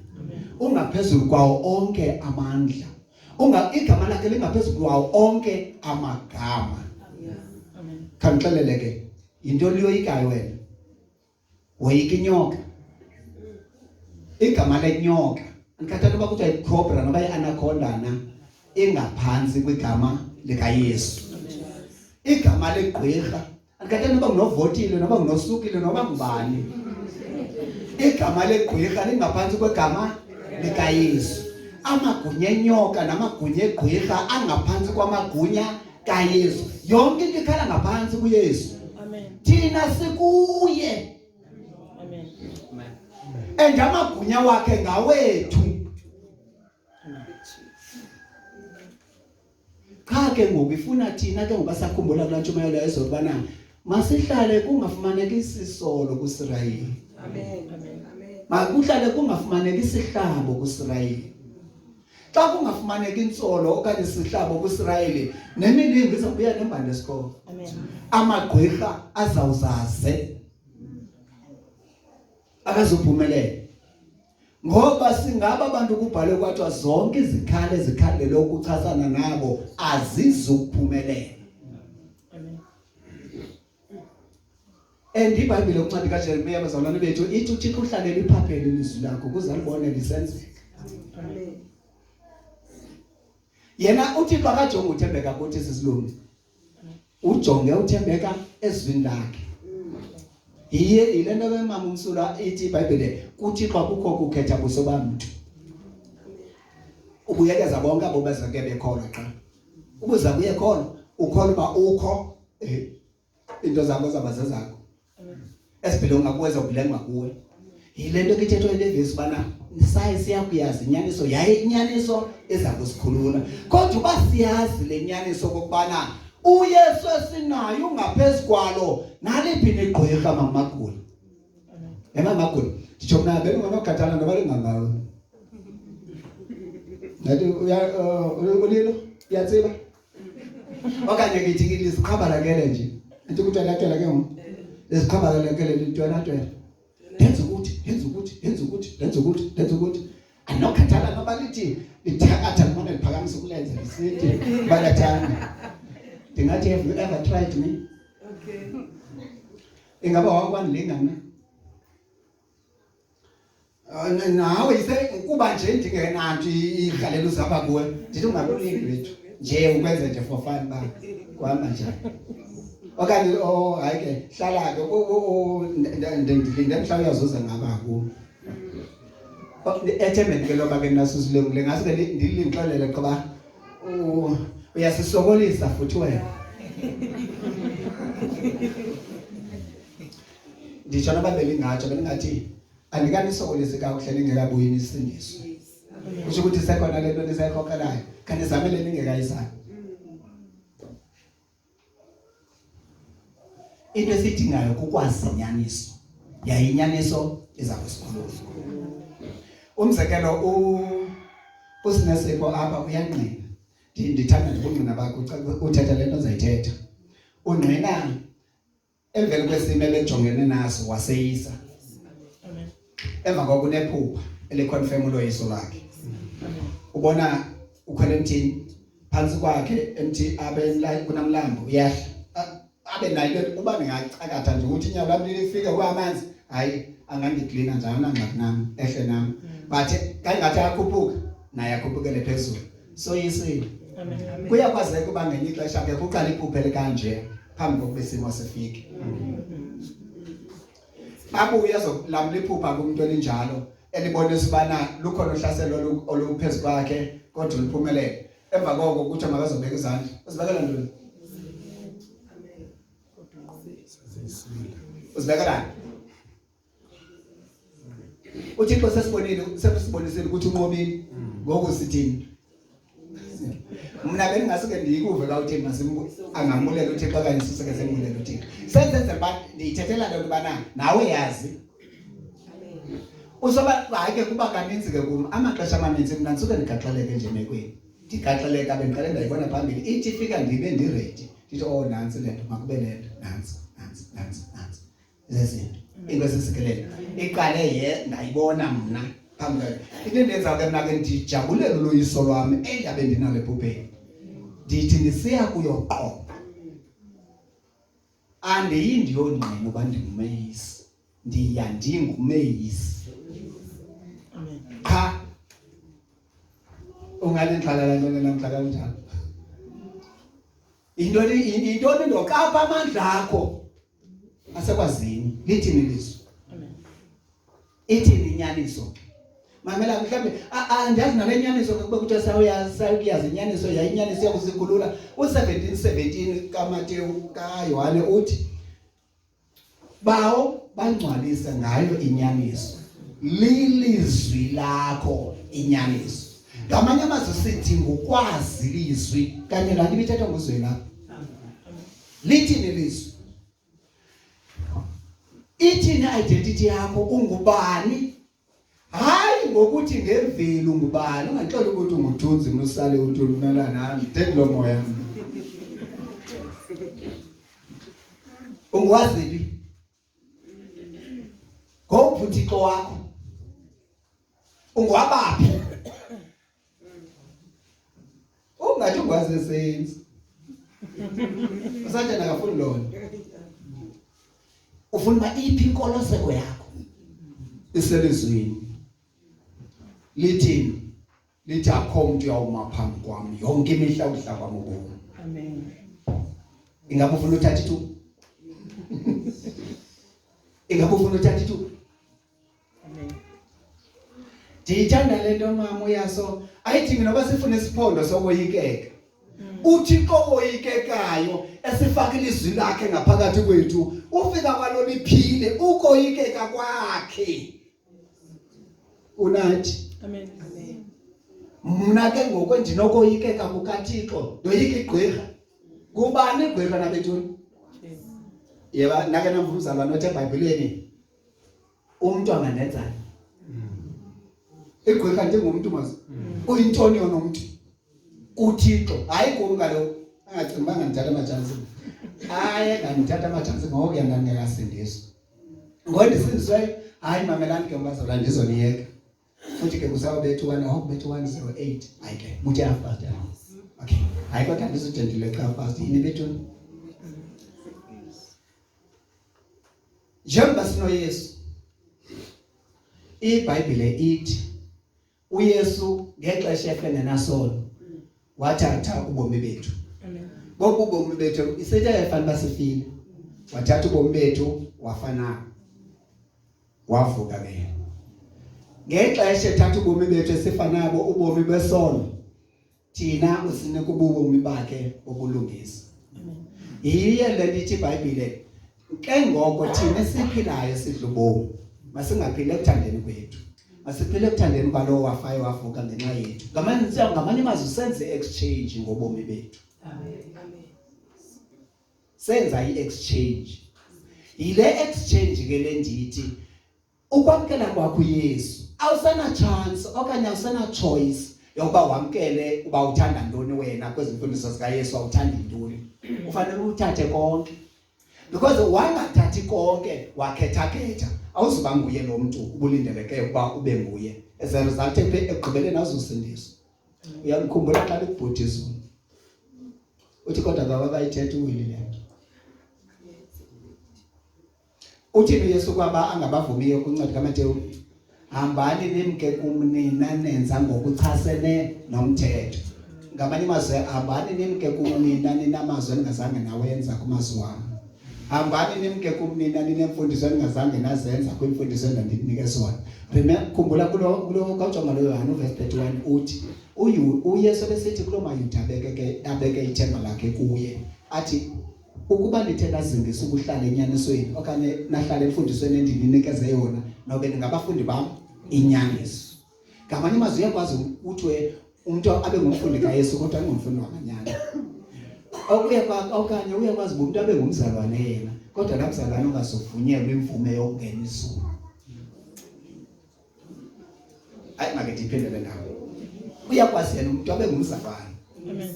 Ungaphezulu kwawo onke amandla. Unga igama lakhe lingaphezulu kwawo onke amagama. Amen. Khandixelele ke yinto liyoyikayo wena. Woyika inyoka. Igama lenyoka andikhathali uba kuthiwa yicobra noba yi-anaconda na ingaphantsi kwigama likaYesu. Igama legqwirha andikhathali noba ngunovotile noba ngunosukile noba ngubani. Igama legqwirha lingaphantsi kwegama likaYesu. Amagunya enyoka namagunya egqwirha angaphantsi kwamagunya kaYesu. Yonke into ikhala ngaphantsi kuYesu. Amen. Thina sikuye. Amen. And amagunya wakhe ngawethu. Qha ke ngoku ifuna thina ke ngoba sakhumbula kulaa ntshumayelo yayizo kubana masihlale kungafumaneki isisolo kuSirayeli. Amen. Amen. Makuhlale kungafumaneki isihlabo kuSirayeli. Xa kungafumaneki intsolo okanye isihlabo kuSirayeli, nemilingo izawubuya nembande esikolo. Amen. Amagqwirha azawuzaze. Akazuphumelela. Ngoba singaba abantu kubhalwe kwathiwa zonke izikhali ezikhandelwe ukuchasana nabo azizukuphumelela. Amen. And iBhayibhile kuncwadi kaJeremiya bazalwane bethu ithi uThixo uhlalele iphaphele ilizwi lakho ukuze alibone lisenzeka. Amen. Yena uThixo akajonge uthembeka kuthi sisilungu. Ujonge uthembeka ezwini lakhe. Yiye yile nto ke mama umsulwa ithi iBhayibhile kuThixo akukho kukhetha buso bamntu. Ubuyekeza bonke abo bezeke bekholwa qha. Ubuza kuye kholwa, ukholwa uba ukho into zakho zaba zezakho. Esibhilonga kuwe zobhilengwa kuwe. Yile nto kithethwa ile vesi bana saye siyakuyazi inyaniso yaye inyaniso iza kusikhulula. Kodwa uba siyazi le nyaniso okokubana uYesu esinayo ungaphezu kwalo naliphi negqwirha mamagula. Emamagula. Nditsho mna bendingonokhathala noba lingangawe. Ngathi uya ulilo uyatsiba. Okanye ngithi liziqhabalakele nje. Into kutwela-twela ke ngoku. Liziqhabalakele litwela-twela. Ndenza ukuthi, ndenza ukuthi, ndenza ukuthi, ndenza ukuthi, ndenza ukuthi. Andinokhathala noba lithi lithakatha limane liphakamisa umlenze lisithi bayathanda. Ndingathi have you ever tried me? Okay. Ingaba wakwandilinga mna? Nawe ise kuba nje ndingenanto idlalela uzapha kuwe ndithi ungakulingi wethu nje ukwenze nje for fun ba kuhamba njani okanye oh hayi ke hlala ke ndilinde mhla uyazuza ngaba ku ethembeni ke loba ke nasusilungile ngase ke ndilixelele qoba uyasisokolisa futhi wena nditsho noba belingatsho belingathi andikanisokolisi kakuhle ningekabuyi nisindiswe kusho ukuthi sekhona le nto nisayikhokhelayo khanizame le ningekayizami into esiyidingayo kukwazi inyaniso yaye inyaniso iza kusikhulula umzekelo usinesipho apha uyangqina ndithanda nje ubungqina bakho uthetha le nto ndizayithetha ungqina emveni kwesimo ebejongene naso waseyisa emva koko unephupha eliconfirm uloyiso lwakhe ubona ukhwele emthini phantsi kwakhe emthi abe kunamlambo uyahla abe nayo into uba ndingacakatha nje ukuthi inyawo lam lifike kwamanzi hayi angandiklina nje awunangxaki nam ehle nam but kangathi akhuphuka naye akhuphukele phezulu soyisile kuyakwazeka uba ngenye ixesha ke kuqala iphupha elikanje phambi kokuba isimo sifike abuye azokulamula iphupha kumuntu elinjalo elibonisa ubana lukhona uhlaselo oluphezu kwakhe kodwa luphumelele emva koko kuthiwa makazobeka izandla uzibekela ntoni uzibekelani uThixo sesibonile sesibonisile ukuthi unqobile ngoku sithini mna bendingasuke ndiyikuve ka uthini masimbu angambulela uThixo okanye sisuke simbulela uThixo senzenzela uba ndiyithethela le nto ubana nawe yazi usoba hayi ke kuba kaninzi ke kum amaxesha amaninzi mna ndisuke ndigaxeleke nje emekweni ndigaxeleka bendiqale ndayibona phambili ithi ifika ndibe ndiredi ndithi oh nantsi le nto makube le nto. Nantsi, nantsi, nantsi, nantsi. Zezinto. Into esisikelele. Iqale ye ndayibona mna phambi kwayo. Into endenza ke mna ke ndijabulela uloyiso lwam endabe ndinalo ebhubheni. Ndithi ndisiya kuyoqoba. Andiyi ndiyongqina uba ndingumeyisi. Ndiya ndingumeyisi. Amen. Qha ungalindlala ntoni namhla kanjalo. Intoni intoni ndokapha amandla akho asekwazini lithini ilizwi. Amen. Ithini inyaniso? Mamela mhlawumbe andiyazi nale nyaniso ke kube kuthiwa sawuyazi sawuyazi inyaniso yayinyaniso yakusikhulula. U-17:17 kaMateyu kaYohane uthi Bawo bangcwalise ngayo inyaniso. Lilizwi lakho inyaniso. Ngamanye amazwi sithi ngukwazi ilizwi kanye laa nto ibithethwa nguzwi lapha. Lithini ilizwi? Ithini identity yakho ungubani? Hayi ngokuthi ngemveli ungubani, ungaxeli ukuthi unguthunzi mna usale uthuli mna nami, nditheni lo moya. Unguwazi phi? Ngowuphi uThixo wakho? Ungwabaphi? Ungathi ungwazi esenzi. Usathane akafuni lona. Ufuna uba iphi inkoloseko yakho? Iselizwini. Lithini? Lithi akho umuntu uyawuma phambi kwami yonke imihla udla kwami ubomi. Amen. Ingabe ufuna uthatha ithuba? Ingabe ufuna uthatha ithuba? Amen. Ndiyithanda le nto mama uyaso ayidingi noba sifune isiphondo sokoyikeka. uThixo oyikekayo esifaka ilizwi lakhe ngaphakathi kwethu ufika kwalo liphile ukoyikeka kwakhe unathi. Amen. Amen. Mna ke ngoku ndinokoyikeka kukaThixo ndoyika igqirha. Ngubani igqirha nabethuni? Yeba nake namva umzalwane othi eBhayibhileni umuntu angandenzani? Igqirha ndingumntu mazi. Uyintoni yona umuntu? KuThixo, hayi kum kaloku. Angacingi uba ngandithatha amatshansi. Hayi ngandithatha amatshansi ngoku yena ndingekasindiswa. Ngoku ndisindisweyo, hayi mamelani ke mbazalwane ndizoniyeka. Futhi ke kusawubetha u-one, oh kubetha u-1:08. Hayi ke, buthe half past. Okay. Hayi kodwa ndizode ndileqa half past. Yini bethuni? Njengoba sinoYesu, iBhayibhile ithi uYesu ngexesha efengenasono wathatha ubomi bethu. Ngoku ubomi bethu isithi ayefana basifile. Wathatha ubomi bethu wafana wavuka ke. Ngexesha ethatha ubomi bethu esifanabo ubomi besono thina usinika ubomi bakhe bobulungisa. Yiye le nto ithi iBhayibhile ke ngoko thina esiphilayo sidla ubomi masingaphili ekuthandeni kwethu. Masiphile ekuthandeni kwalowo wafayo wavuka ngenxa yethu. Ngamanye amazwi senze exchange ngobomi bethu. Amen. Amen. Senza i-exchange. Yile exchange ke le ndithi ukwamkela kwakho uYesu awusana chance okanye awusana choice yokuba wamkele uba uthanda ntoni wena kwezi mfundiso zikaYesu awuthandi ntoni. Ufanele uthathe konke. Because wangathathi konke wakhetha-khetha awuzuba nguye lo mntu ubulindeleke ukuba ube nguye. As a result ekugqibeleni awuzusindiswa. Uyamkhumbula xa likubhuda izulu. Uthi kodwa baba bayithetha uwili le nto. Uthini uYesu kwaba angabavumiyo kwincwadi kaMateyu? Hambani nimke kum nina nenza ngokuchasene nomthetho. Ngamanye amazwi, hambani nimke kum nina ninamazwi eningazange nawenza kumazwi wam. Hambani nimke kum nina ninemfundiso eningazange nazenza kwimfundiso endandinike zona. Remember, khumbula kulo kulo kawujonga lo Yohane uverse 31 uthi uYesu besithi kuloo maYuda abeke abeke ithemba lakhe kuye athi Ukuba nithe nazingisa ukuhlala enyanisweni okanye nahlala emfundisweni endininikeze yona, nobe ningabafundi bam inyaniso. Ngamanye amazwi uyakwazi kuthiwe umntu abe ngumfundi kaYesu kodwa angumfundi wamanyana. Okanye uyakwazi uba umntu abe ngumzalwane yena kodwa laa mzalwane ungazuvunyelwa imvume yokungena izulu. Hayi make ndiyiphinde le ndawo. Uyakwazi yena umuntu abe ngumzalwane. Amen.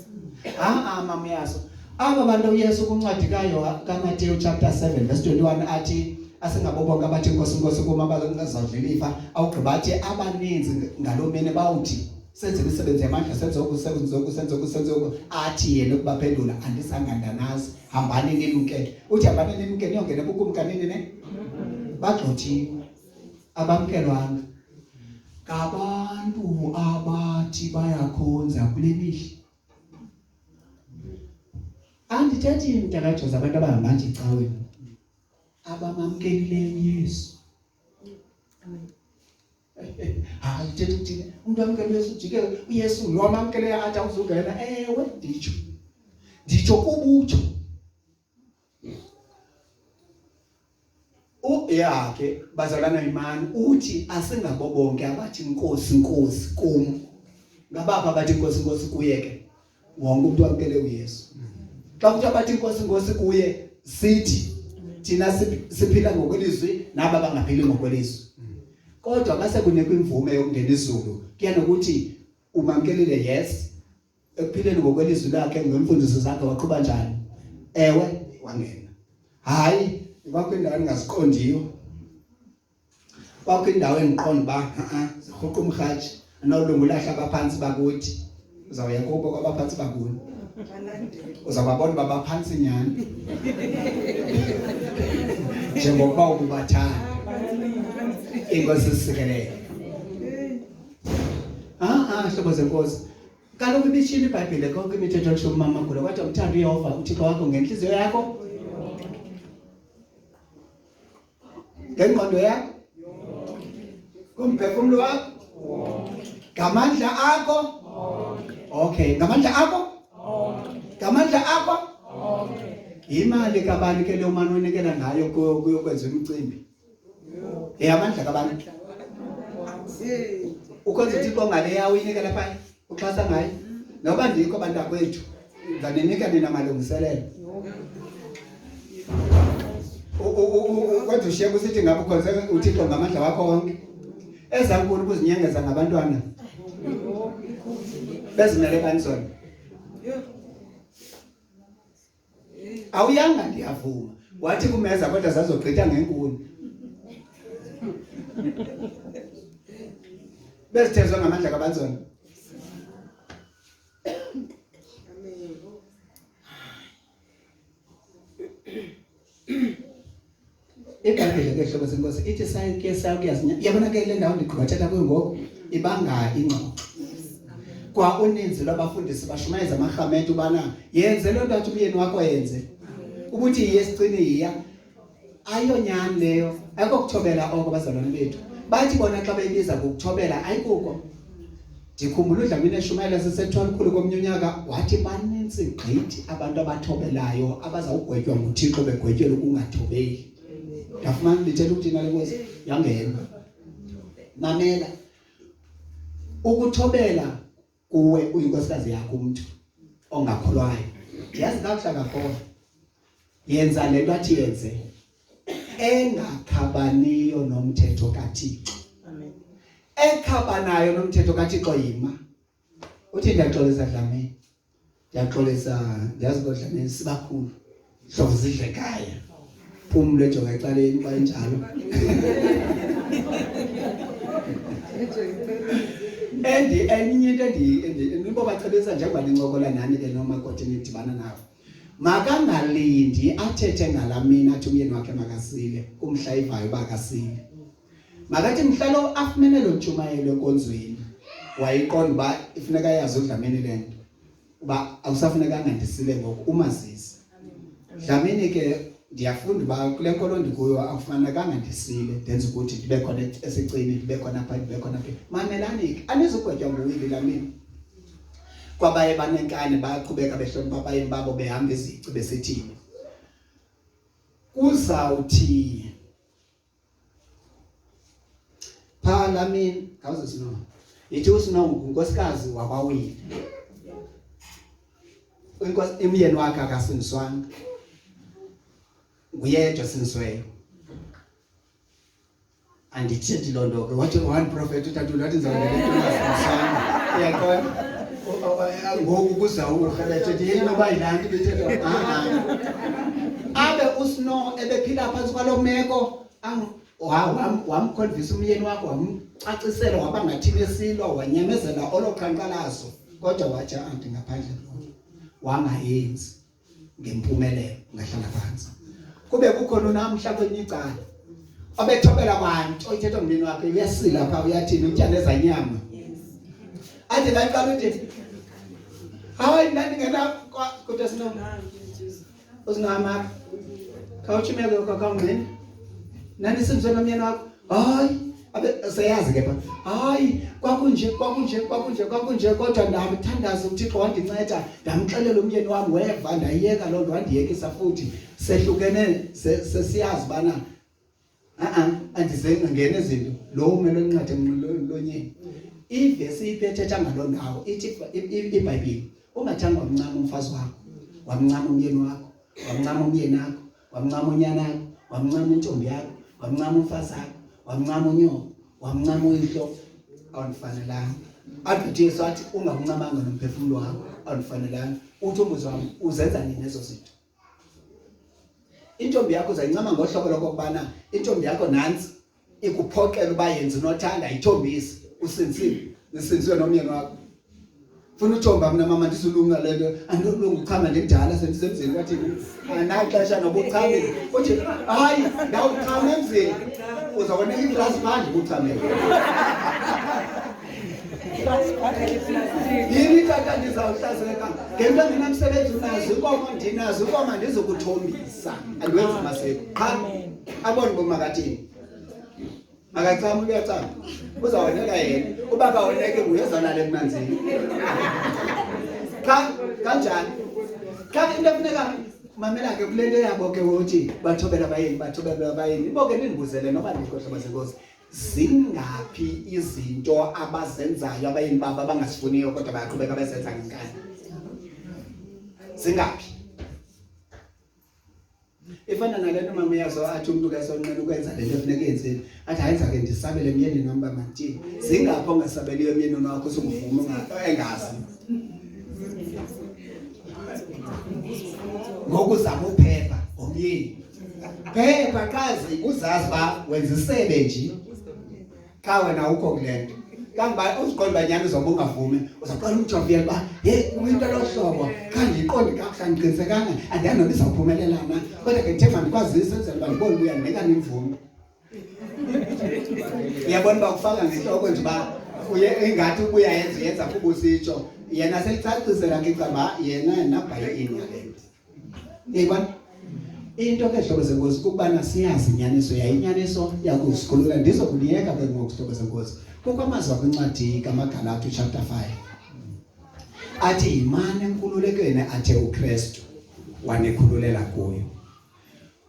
Ah ah mama yaso. Aba bantu uYesu kwincwadi kaMateyu chapter 7 verse 21 athi asingabo bonke abathi Nkosi Nkosi kum abazawudla ilifa, awugqiba athi abaninzi ngaloo mini bawuthi senze imisebenzi yamandla, senze oku, senze oku, senze oku, senze oku. Athi yena ukubaphendula, andizange ndanazi, hambani nimke. Uthi hambani nimke niyongena ebukumkanini ne? Bagxothiwe, abamkelwanga. Ngabantu abathi bayakhonza kule mihla. Andithethi mntakaJozi abantu abahamba nje ecaweni, abamamkelileyo uYesu. Hayi, uthetha ukuthini? Umntu amkele uYesu, ujike uYesu lo amamkeleyo athi awuzungena. Ewe, nditsho, nditsho kubutsho Yakhe bazalwana imani uthi asingabo bonke abathi Nkosi Nkosi kum. Ngabapha abathi Nkosi Nkosi kuye ke? Wonke umuntu wamkele uYesu. Xa kuthiwa abathi Nkosi Nkosi kuye, sithi thina siphila ngokwelizwi naba bangaphili ngokwelizwi. Kodwa base kunikwa imvume yokungena izulu, kuya nokuthi umamkelile, yes, ekuphileni ngokwelizwi lakhe, ngemfundiso zakhe, waqhuba njani? Ewe, wangena. Hayi, kwakho indawo engingaziqondiyo, kwakho indawo engiqonda uba ha-a zirhuqa umrhatshi anolungu ulahla abaphantsi bakuthi, uzawuya kubo kwabaphantsi bakuni, uzawubabona uba baphantsi nyhani njengokuba ububathanda. Inkosi isikelele. Ah, hlobo zenkosi, kaloku ibitshilo iBhayibhile konke imithetho elishumi mamagula, kodwa mthanda uYehova uThixo wakho ngentliziyo yakho, ngengqondo yakho, ngomphefumlo wakho, ngamandla akho. Okay, ngamandla akho, ngamandla akho. Imali kabani ke leyo mani onikela ngayo kuyokwenza imicimbi? Eyamandla kabani? Ukhonza uThixo ngale yawo uyinikela phaya, uxhasa ngayo. Noba ndikho bantakwethu, ndizaninika nina malungiselelo. Kodwa ushiye kusithi ngabe ukhonze uThixo ngamandla wakho wonke. Ezankulu kuzinyengeza ngabantwana. Bezimele bani zona? Awuyanga, ndiyavuma. Wathi kumeza kodwa zazogqitha ngenkuni. Bezithezwe ngamandla kabanzona. IBhayibhile ke, hlobo senkosi, ithi sayike sakuyazinya. Yabona ke le ndawo ndigqiba thetha kuyo ngoku ibanga ingxoxo. Kwa uninzi lwabafundisi bashumayeza amarhamente ubana yenze loo nto athi umyeni wakho yenze. Ukuthi yiye esicini yiya. Ayonyani leyo, ayikokuthobela oko bazalwane bethu. Bathi bona xa beyibiza ngokuthobela, ayikuko. Ndikhumbula uDlamini eshumayela sisethwalikhulu komnye unyaka, wathi banintsi gqithi abantu abathobelayo abazawugwetywa nguThixo begwetyelwa ukungathobeli. Ndafumana ndithetha ukuthini nale nkosi yangena. Mamela, ukuthobela kuwe uyinkosikazi yakho umuntu ongakholwayo, ndiyazi kakuhle kakhona, yenza le nto athi yenze engakhabaniyo nomthetho kaThixo. Ekhabanayo nomthetho kaThixo, yima uthi ndiyaxolisa Dlamini, ndiyaxolisa, ndiyazi kodlamini sibakhulu, hlobo zidle ekhaya, phumle, jonga ecaleni xa injalo. And enye into endibobacebisa njengoba nincokola nani ke nomakoti nidibana nabo, makangalindi athethe ngalaa mini athi umyeni wakhe makasile, kumhla ivayo uba akasile. Makathi mhla lo afumene lo ntshumayelo enkonzweni, wayiqonda uba ifuneka yazi uDlamini le nto, uba akusafunekanga ndisile ngoku, umazisi Dlamini ke ndiyafunda uba kule nkolo ndikuyo akufanelekanga ndisile, ndenza ukuthi ndibe khona esicini, ndibe khona pha, ndibe khona phi. Mamelani ke, anizugwetywa nguwili lamini. Kwabaye banenkani bayaqhubeka behlonipha abayeni babo, behamba izici besithini. Kuzawuthi phaa lamini khawuze sino yithi usino ngunkosikazi wakwawile, inkosi imyeni wakhe akasindiswanga, nguyedwa osindisiweyo. Andithethi loo nto ke, wathi one prophet utata wathi ndizawungena into ungasindiswanga, uyaqonda? Ngoku kuza urheletshe nje inoba yilaa nto ibithethwa. Abe uSnow ebephila phantsi kwaloo meko, wamkhonvisa umyeni wakho, wamcacisela, waba ngathini esilwa, wanyamezela olo qhankqalazo, kodwa wathi anti ngaphandle kuloo wangayenzi ngempumelelo, ngahlala phantsi. Kube kukhona unamhla kwenye icala obethobela kwanto ithethwa ngumyeni wakhe, uyasila pha, uyathini, utya nezanyama. Athi la iqala uthi hayi ndandingena kodwa sino uzingamapha khawutshimeke khawungqini nandisindiswe nomyeni wakho. Hayi, abe seyazi ke pha, hayi kwakunje kwakunje kwakunje kwakunje, kodwa ndamthandaza uThixo wandinceda, ndamxelela umyeni wami, weva, ndayiyeka loo nto, wandiyekisa futhi sehlukene, sesiyazi bana a-a andizenga ngena izinto lo umele incwadi emlonyeni. Ivesi iphethetha ngaloo ndawo ithi iBhayibhile, ungathanga wamncama umfazi wakho, wamncama umyeni wakho, wamncama umyeni wakho, wamncama unyana wakho, wamncama intombi yakho, wamncama umfazi wakho, wamncama unyoko, wamncama uyihlo, awundifanelanga. Athi uJesu athi ungamncamanga nomphefumulo wakho, awundifanelanga. Uthi umbuzo wami, uzenza nini ezo zinto? Intombi yakho uzayincama ngohlobo lokokubana intombi yakho nantsi ikuphoxela uba yenza unothanda, ayithombisi, usinzile, nisinziwe nomyeni wakho. Funa uthomba mna mama, ndizulunga le nto, andilunga uchama ndimdala, sendisemzini kwathini, andinaxesha noba uchamile. Uthi hayi ndawuchama emzini, uzawunika iglasi phandle ubuchamele. Yini tata, ndizawuhlazeka ngento engenamsebenzi? Unazo inkomo, ndinazo inkomo, andizukuthombisa, andiwenzi maseko qha. Abone uba makathini, makachama, uyachama, uzawoneka yena. Uba kawoneke nguye ozawulala emanzini qha. Kanjani qha into efuneka mamela ke kule nto yabo ke, wothi bathobela abayeni, bathobela abayeni. Ibo ke nindibuzele noba ndikho, hlobo zenkosi, zingaphi izinto abazenzayo abayeni babo abangasifuniyo, kodwa bayaqhubeka bezenza ngenkani? Zingaphi? Ifana nale nto mama uyazo, athi umntu ke sonqena ukwenza le nto efuneka yenzile, athi hayi ke ndisabele emyenini wam uba mandithini. Zingaphi ongasabeliyo emyenini wakho, usukuvuma engazi? Ngoku uzama uphepha ngomyeni, phepha qazi uzazi uba wenza isebe nje xa wena ukho kule nto, kangoba uziqonda uba nyhani uzobe ungavumi, uzawuqala umjoviyela uba heyi into lo hlobo khandiyiqondi kakuhle, andiqinisekanga, andiyazi noba izawuphumelela na, kodwa ke ndithe mandikwazise enzela uba ndibone uba uyandinika nimvume. Uyabona uba kufaka ngentloko nje uba uye ingathi ubuyayenza, uyenza kuba usitsho yena seyicacisela ke icaba yena nabhayi in ngale nto. Uyayibona into ke, hlobo zenkosi, kukubana siyazi inyaniso, yaye inyaniso yakusikhulula. Ndizokuniyeka ke ngoku, hlobo zenkosi. Kukho amazwi akwincwadi kaMagalati chapter 5 athi yimani enkululekweni athe uKristu wanikhululela kuyo.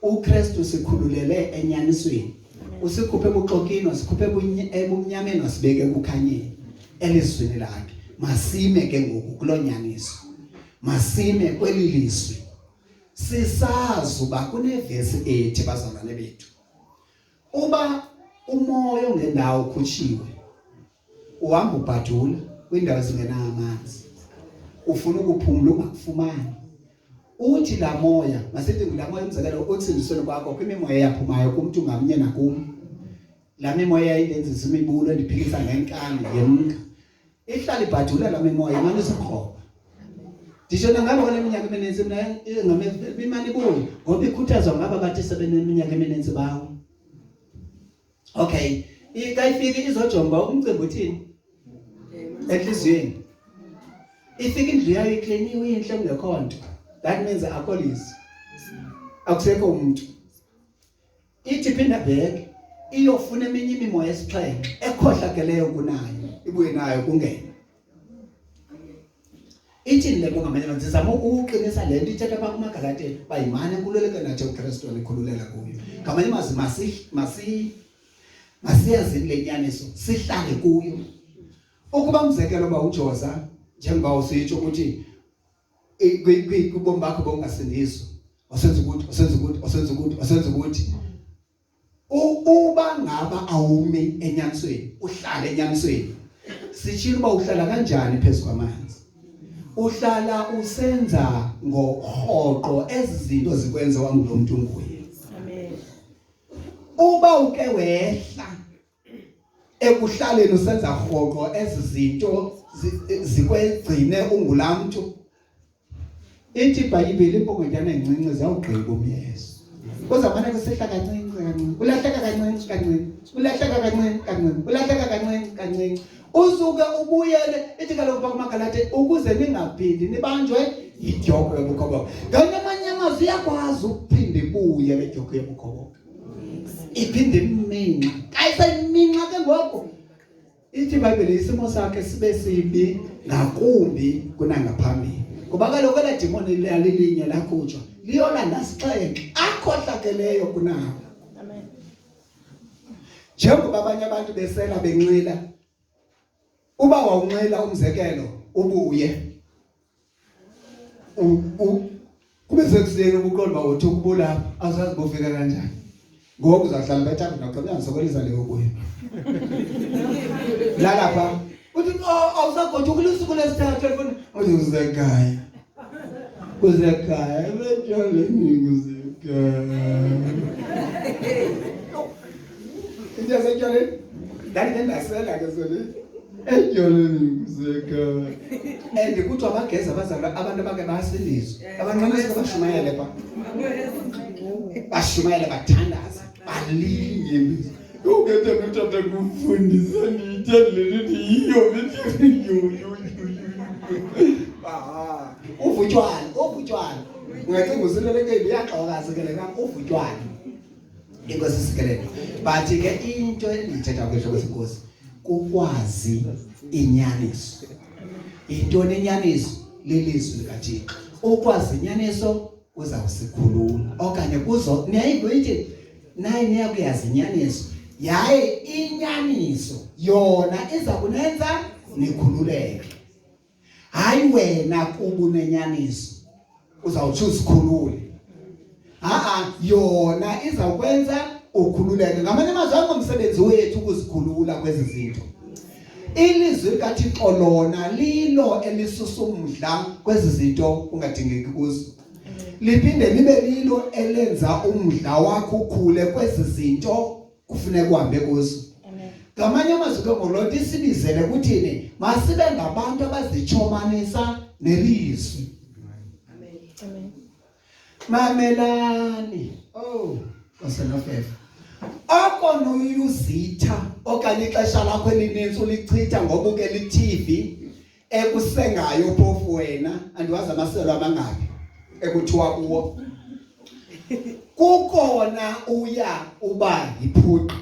uKristu sikhululele enyanisweni, usikhuphe ebuxokini, wasikhuphe ebumnyameni, wasibeke ekukhanyeni elizwini lakhe. Masime ke ngoku kuloo nyaniso, masime kweli lizwi, sisazi uba kunevesi ethi, bazalwane bethu, uba umoya ongendawo ukhutshiwe, uhamba ubhadula kwiindawo ezingenayo amanzi, ufuna ukuphumla ungakufumani. Uthi laa moya, masithi ngulaa moya umzekelo utsindisweni kwakho, kwimimoya eyaphumayo kumntu ngamnye nakum, laa mimoya yayindenzisa imibulo endiphilisa ngenkani yemka, ihlala ibhadula laa mimoya, imane izikroba. Nditsho nangabo kule minyaka emininzi mna imane ibuye, ngoba ikhuthazwa ngaba bathi sebeneminyaka emininzi bawo. Okay, xa ifika izojonga umcimbi uthini enhliziyweni, ifika indlu yayo ikliniwe, inhle, kungekho nto. That means akho lizwi, akusekho umuntu. Ithi phinda back iyofuna eminye imimoya esixhenxe ekhohlakeleyo kunayo, ibuye nayo kungena. Ithini le nto ngamanye amazwi? Ndizama ukuqinisa le nto ithetha phaa kumaGalateni, uba yimani enkululeko nathi uKristu wanikhululela kuyo. Ngamanye amazwi, masiyazini le nyaniso, sihlale kuyo. Ukuba umzekelo uba uJoza, njengoba usitsho ukuthi kubomi bakho bongasindiswa, wasenza ukuthi, wasenza ukuthi, wasenza ukuthi, wasenza ukuthi, uba ngaba awumi enyanisweni, uhlale enyanisweni, sitshilo uba uhlala kanjani phezu kwamanzi. Uhlala usenza ngorhoqo ezi zinto zikwenza wangulo mntu nguye. Amen. Uba uke wehla ekuhlaleni usenza rhoqo ezi zinto zikwegcine ungulaa mntu. Ithi iBhayibhile impungutyana encinci ziyawugqiba umyezo. Kuzawumane kusehla kancinci kancinci, ulahleka kancinci kancinci, ulahleka kancinci kancinci, ulahleka kancinci kancinci. Usuke ubuyele ithi kaloku pha kumaGalati ukuze ningaphindi nibanjwe yidyokwe yobukhoboka. Ngamanye amanye amazwi iyakwazi ukuphinda ibuye le dyokwe yobukhoboka. Iphinde iminxa. Xa iseyiminxa ke ngoku Ithi iBhayibhile isimo sakhe sibe sibi ngakumbi kunangaphambili. Kuba kaloku elaa dimoni lalilinye lakhutshwa liyolanda sixhenxe akhohlakeleyo kunawo. Amen. Njengoba abanye abantu besela benxila, uba wawunxila umzekelo ubuye kube sekuseni ubuqonda uba uthi ukubulapha azazi bofika kanjani ngoku uzahlala betha naxa uyandisokolisa leyo kuyo lala pha uthi oh, awusagoduki lusuku lesithathu elifuna uthi usekhaya kusekhaya ebetshwaleni kusekhaya into yasetshwaleni ndandike ndasela ke sele Etyoleni kusekhaya. And kuthiwa bageza abazalwa abantu abake basindiswa. Abanqanisa bashumayele pha. Bashumayele bathandaza, balila inyembezi. Ungethe notata kufundisa ndiyithanda le nto yiyo yo yo yo yo. Ah, uvutshwala, uvutshwala. Ungacinga usilelekile uyaxoka sikeleka uvutshwala. Inkosi isikelele. But ke into endiyithetha kwehlobo senkosi kukwazi inyaniso. Yintoni inyaniso? Lilizwi likaThixo. Ukwazi inyaniso kuzawusikhulula okanye kuzo niyayiva ithi naye niyakuyazi inyaniso yaye inyaniso yona iza kunenza nikhululeke. Hayi wena kuba unenyaniso uzawuthi uzikhulule. Ha-a yona izawukwenza ukhululeke. Ngamanye amazwi angomsebenzi wethu ukuzikhulula kwezi zinto. Ilizwi likaThixo lona lilo elisusa umdla kwezi zinto ungadingeki kuzo. Liphinde libe lilo elenza umdla wakho ukhule kwezi zinto kufuneka uhambe kuzo. Ngamanye amazwi ke ngoku loo nto isibizele kuthini? Masibe ngabantu abazitshomanisa nelizwi. Amen. Mamelani. Oh, Nkosi nofefe. Oko nuyuzitha okanye ixesha lakho elininzi ulichitha ngobukela i-TV ekusengayo phofu wena andiwazi amaselo amangaphi ekuthiwa kuwo kukona uya uba yiphuqi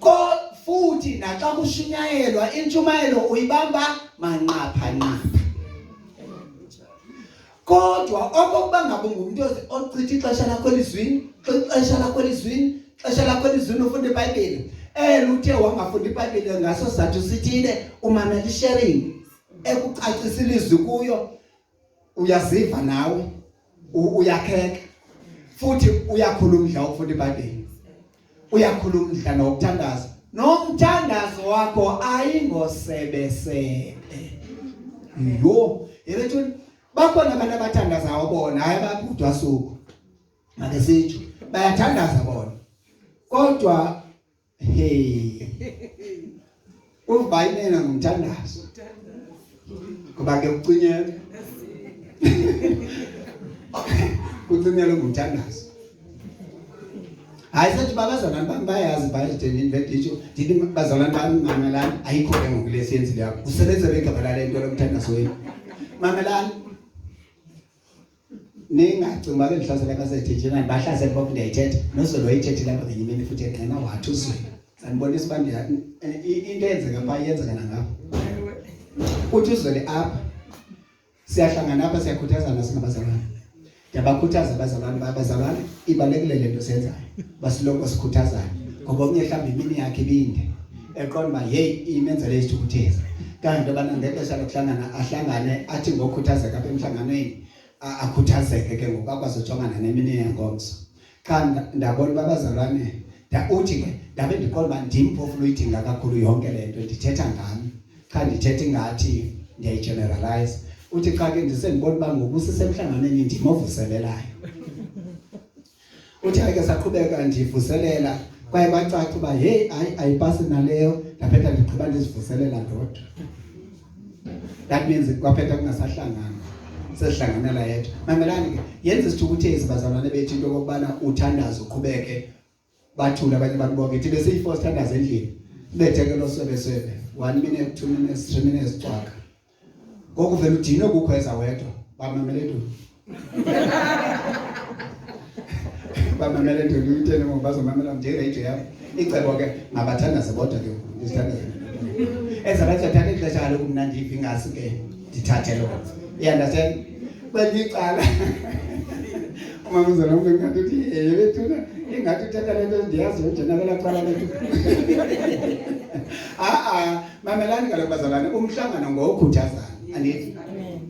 ko futhi naxa kushunyayelwa intshumayelo uyibamba manqapha nqapha kodwa okokuba ngaba ungumntu ochitha ixesha lakho elizwini ixesha lakho elizwini ixesha lakho elizwini ufunda ibhayibhile elo uthe wangafunda ibhayibhile ngaso sizathu sithile umamela isharing ekucacisa ilizwi kuyo uyaziva nawe uyakheka futhi uyakhula umdla wokufunda ibhayibhile uyakhula umdla nokuthandaza nomthandazo wakho ayingosebesebe yho yebethuni bakhona abantu abathandazayo bona hayi ababhudwa suku make sitsho bayathandaza bona kodwa hey uva inena ngomthandazo ngoba ke ucinyelwe kucinyelwe ngomthandazo hayi sethi babazalwane bami bayazi bayazitheni nditsho ndithi bazalwane bami mamelani ayikho ke ngoku le siyenzile yakho usebenzele igama lale nto lomthandazo wenu mamelani ningacingi uba bendihlasela basethenjena ndibahlasele phofu ndiyayithetha nozolo wayithethile apha ngenye imini futhi engqina wathi uzwile sandibonisa uba into eyenzeka phaa iyenzeka nangapha uthi uzwele apha siyahlangana apha siyakhuthazana singabazalwane ndiyabakhuthaza abazalwane uba abazalwane ibalulekile le nto siyenzayo basiloko sikhuthazana ngoba omnye mhlawumbi imini yakhe ibinde eqonda uba yeyi imenzele isithukuthezi kanti yobana ngexesha lokuhlangana ahlangane athi ngokhuthazeka apha emhlanganweni akhuthazeke ke ngoku akwazi ujongana nemini yangomso qha ndabona uba abazalwane uthi ke ndabe ndiqonda uba ndim phofu luyidinga kakhulu yonke le nto ndithetha ngam. Cha, ndithetha ingathi ndiyayigeneralize. Uthi cha ke ndisendibona uba ngoku sisemhlanganweni ndim ovuselelayo. Uthi hayi ke saqhubeka ndivuselela kwaye kwacaca uba heyi hayi ayipasi naleyo, ndaphetha ndigqiba ndizivuselela ndodwa. That means kwaphetha kungasahlangani, sesihlanganela yedwa. Mamelani ke, yenza isithukuthezi bazalwane bethu into okokubana uthandaze uqhubeke bathule abanye abantu bonke. Ithi besiyi-four sithandaze endlini, sibethe ke lo swebeswebe 1 minute, 2 minutes, 3 minutes, cwaka. Ngoku vele udinwe kukhweza wedwa, bamamele ntoni? Bamamele ntoni? Utheni ngoku bazomamela nje iradio yam? Icebo ke mabathandaze bodwa ke ngoku, ndizithandaze. Eza bathatha ixesha kaloku mna ndive ingasi ke ndithathe lona. You understand? Kwelinye icala umama uzona umntu ingathi uthi yeye bethuna, ingathi uthetha le nto ndiyaziyo nje nabela cala lethu. A-a, mamelani kaloku bazalwane, umhlangano ngowokhuthazana, andithi?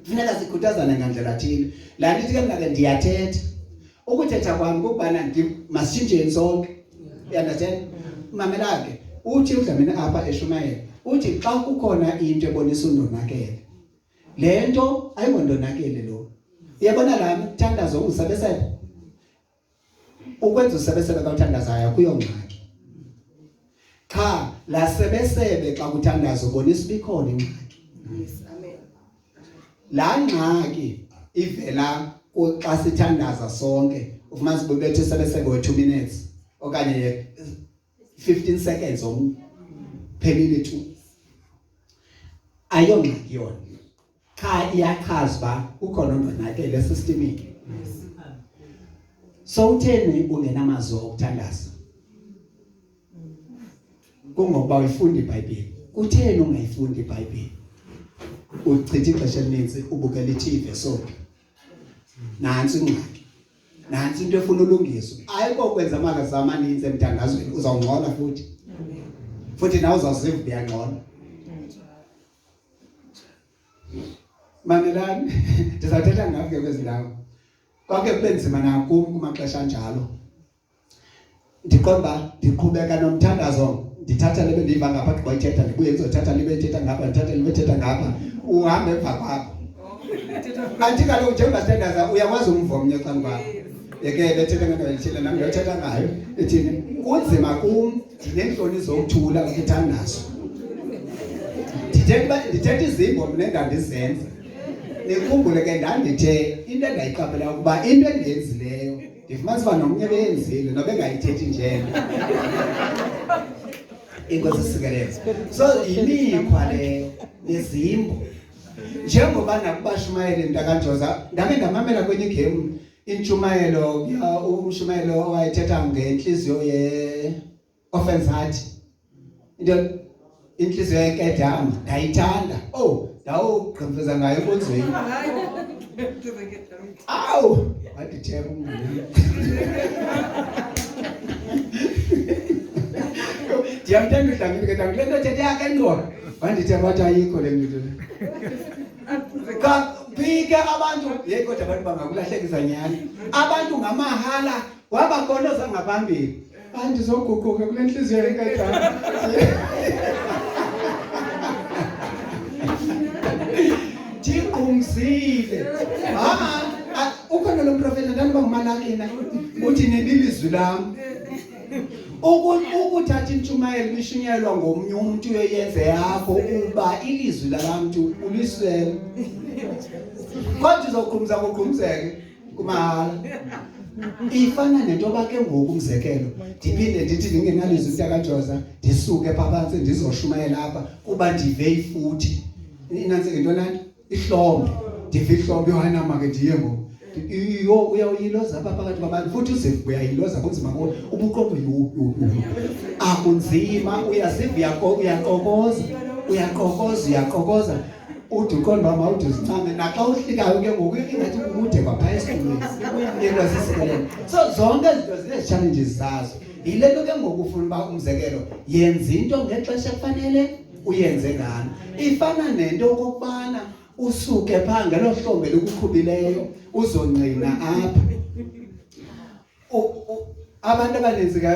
Funeka sikhuthazane ngandlela thile. Laa nto ithi ke mna ke ndiyathetha. Ukuthetha kwam kukubana masitshintsheni sonke. You understand? Mamela ke, uthi uDlamini apha eshumayela, uthi xa kukhona into ebonisa undonakele, le nto ayingondonakele lo. Uyabona laa mthandazo ungusebesebe? Ukwenza usebesebe xa uthandazayo akuyongxaki. Qha laa sebesebe xa kuthandazwa ubonisa uba ikhona ingxaki. Yes, amen. Laa ngxaki ivela xa sithandaza sonke, ufumanisa uba ubethe usebesebe we-2 minutes okanye 15 seconds omnye, phelile tu. Ayongxaki yona, qha iyachaza uba ukhona ondonakele esistemini. So utheni ungenamazwi okuthandaza? Kungokuba uyifunda iBhayibhile. Kutheni ungayifundi iBhayibhile? Uchitha ixesha elininzi ubukela i-TV esophi. Nantsi ingxaki, nantsi into efuna ulungiswa. Ayikokwenza amagazi amaninzi emthandazweni, uzawungxola futhi, futhi nawe uzawuziva uyangxola. Mamelani, ndizawuthetha ngam ke kwezi ndawo. Kwake kube nzima nakum kumaxesha anjalo. Ndiqonda uba ndiqhubeka nomthandazo, ndithatha le bendiyiva ngapha, gqiba ithetha, ndibuye ndizothatha le bethetha ngapha, ndithathe le bethetha ngapha, uhambe emva kwakho. Anti kaloku njengoba sithandaza uyakwazi umva omnye xa kwakho. Yeke bethetha ngento ethile, nam ndiyothetha ngayo ithini. Kunzima kum, ndineentloni zokuthula ukuthandaza. Ndithetha uba ndithetha izimbo mna endandizenza. Nikhumbule ke ndandithe into endayiqaphela ukuba into endiyenzileyo ndifumanisa uba nomnye beyenzile noba engayithethi njena. Inkosi isikelele. So yimikhwa leyo nezimbo. Njengoba nakubashumayeli mntakaJoza, ndake ndamamela kwenye igame intshumayelo ya umshumayelo owayethetha ngentliziyo ye-offense heart. Into intliziyo yenkedama ndayithanda. Oh, ndawugqimfeza ngayo enkonzweni. Awu, wandithemba umngane. Ndiyamthanda uDlamini ke kule nto ethethe yakhe ngqo. Wandithemba wathi ayikho le nto le. Cha, phike abantu, yeyi kodwa abantu bangakulahlekisa nyhani. Abantu ngamahala waba khona ozangaphambili. Andizoguquka kule ntliziyo yenkedama. Ndigqumzile. Ha, ukhona lo mprofeti ndaniba nguMalaki na? Uthi nebilizwi lam. Ukuthatha intshumayelo ibishunyayelwa ngomnye umntu uyoyenze yakho uba ilizwi labantu uliswele. Kodwa uzogqumza kugqumzeke kumahala. Ifana nento yoba ke ngoku umzekelo ndiphinde ndithi ndingenalizwi mntakaJoza ndisuke phaa phantsi ndizoshumayela apha kuba ndive ifuthi. Inantsi into laa nto ihlombe, ndive ihlombe yohana make ndiye ngoku. Yho, uyawuyiloza apha phakathi kwabantu futhi uzive uyayiloza kunzima kuwe ubuqongo yho, yho, yho. Akunzima, uyaziva uyaqokoza, uyaqokoza, uyaqokoza. Ude uqonde uba mawude uzincame naxa uhlikayo ke ngoku ingathi kukude kwaphaa esitulweni. Into sisikelele. So zonke izinto zinezi-challenges zazo. Yile nto ke ngoku ufuna uba umzekelo yenza into ngexesha ekufanele uyenze ngalo. Ifana nento okokubana usuke phaa ngelo hlombe likuqhubileyo uzongqina apha. Abantu abaninzi ke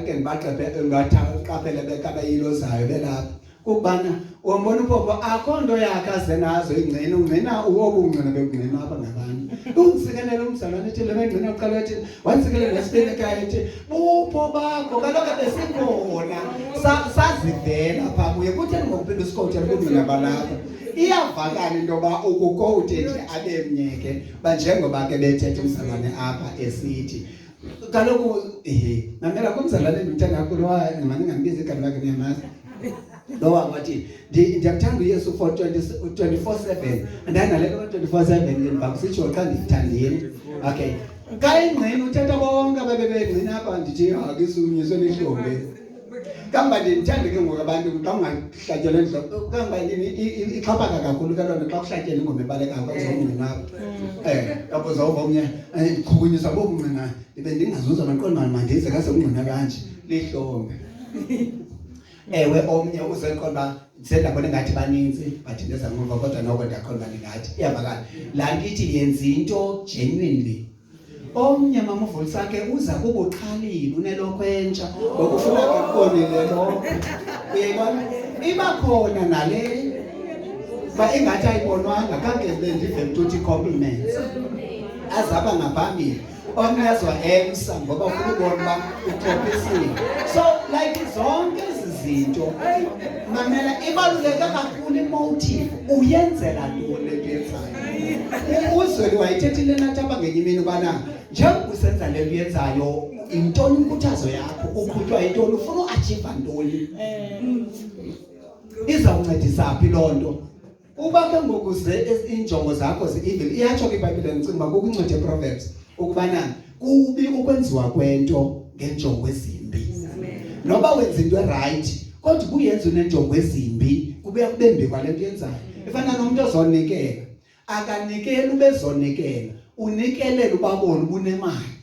endibaqaphele bekabayilozayo belapha. Kukubana umbona upopo akho nto yakhe aze nazo ingcina, ungcina uwobu ungcina bekungcina apha ngabantu. Undisikelele umzalwane ethi le bengcina uqala ethi wandisikelela nesibini ekhaya ethi bupho bakho kaloku besikhona sazivela phaa kuye. Kutheni ngokuphinda usikowuthele ubungcina balapha? Iyavakala into yoba ukukowute nje abe mnye ke, uba njengoba ke bethetha umzalwane apha esithi kaloku ehe mamela kumzalwane ndimthanda kakhulu mandingambizi igama lakhe niyamazi lowa wathi ndiyakuthanda uYesu for 24/7 andinale nto 24/7 ke ndiba kusitsho xa ndiyithandile. Okay, xa ingqina uthetha bonke abebebengqina apha ndithi akisunyiswe lihlombe kamba ndithande ke ngoku abantu xa ungahlatyelwa endloko kamba ixhaphaka kakhulu ke loo nto xa kuhlatyelwa ingoma ebalekayo xa uzawungqina apha apho uzawuva omnye ndichukunyiswa bobungqina ndibe ndingazuza mandiqonda mandize kase ungqina kanje lihlombe. Ewe omnye uzeqonda uba sendabona ingathi baninzi but ndeza ngoba kodwa noko ndiyaqonda uba ndingathi iyavakala laa nto ithi yenza into genuinely. Omnye mama uVulisakhe uza kubuqhalile unelokho entsha ngoku ufuna ke kubonile lo uyayibona iba khona nale ba ingathi ayibonwanga kange bendive mntu uthi compliments azaba ngaphambili omnye azwa emsa ngoba ufuna ubona uba uxophisiwe. So like zonke ezi zinto mamela ibaluleke kakhulu imotive uyenzela ntoni le nto yenzayo. Uzweli wayithethile nathi apha ngenye imini ubana njengoba usenza le nto uyenzayo yintoni inkuthazo yakho uqhutywa yintoni ufuna uachiva ntoni izawuncedisa phi loo nto. Uba ke ngoku ze iinjongo zakho zi-evil, iyatsho ke iBhayibhile ndicinga uba kukho incwadi yeProverbs ukubana kubi ukwenziwa kwento ngeenjongo ezimbi. Noba wenza into erayithi kodwa ubuyenza uneenjongo ezimbi kubuya kube mbi kwale nto yenzayo. Ifana nomntu ozonikela, akanikeli ubezonikela, unikelela ubabone ubunemali.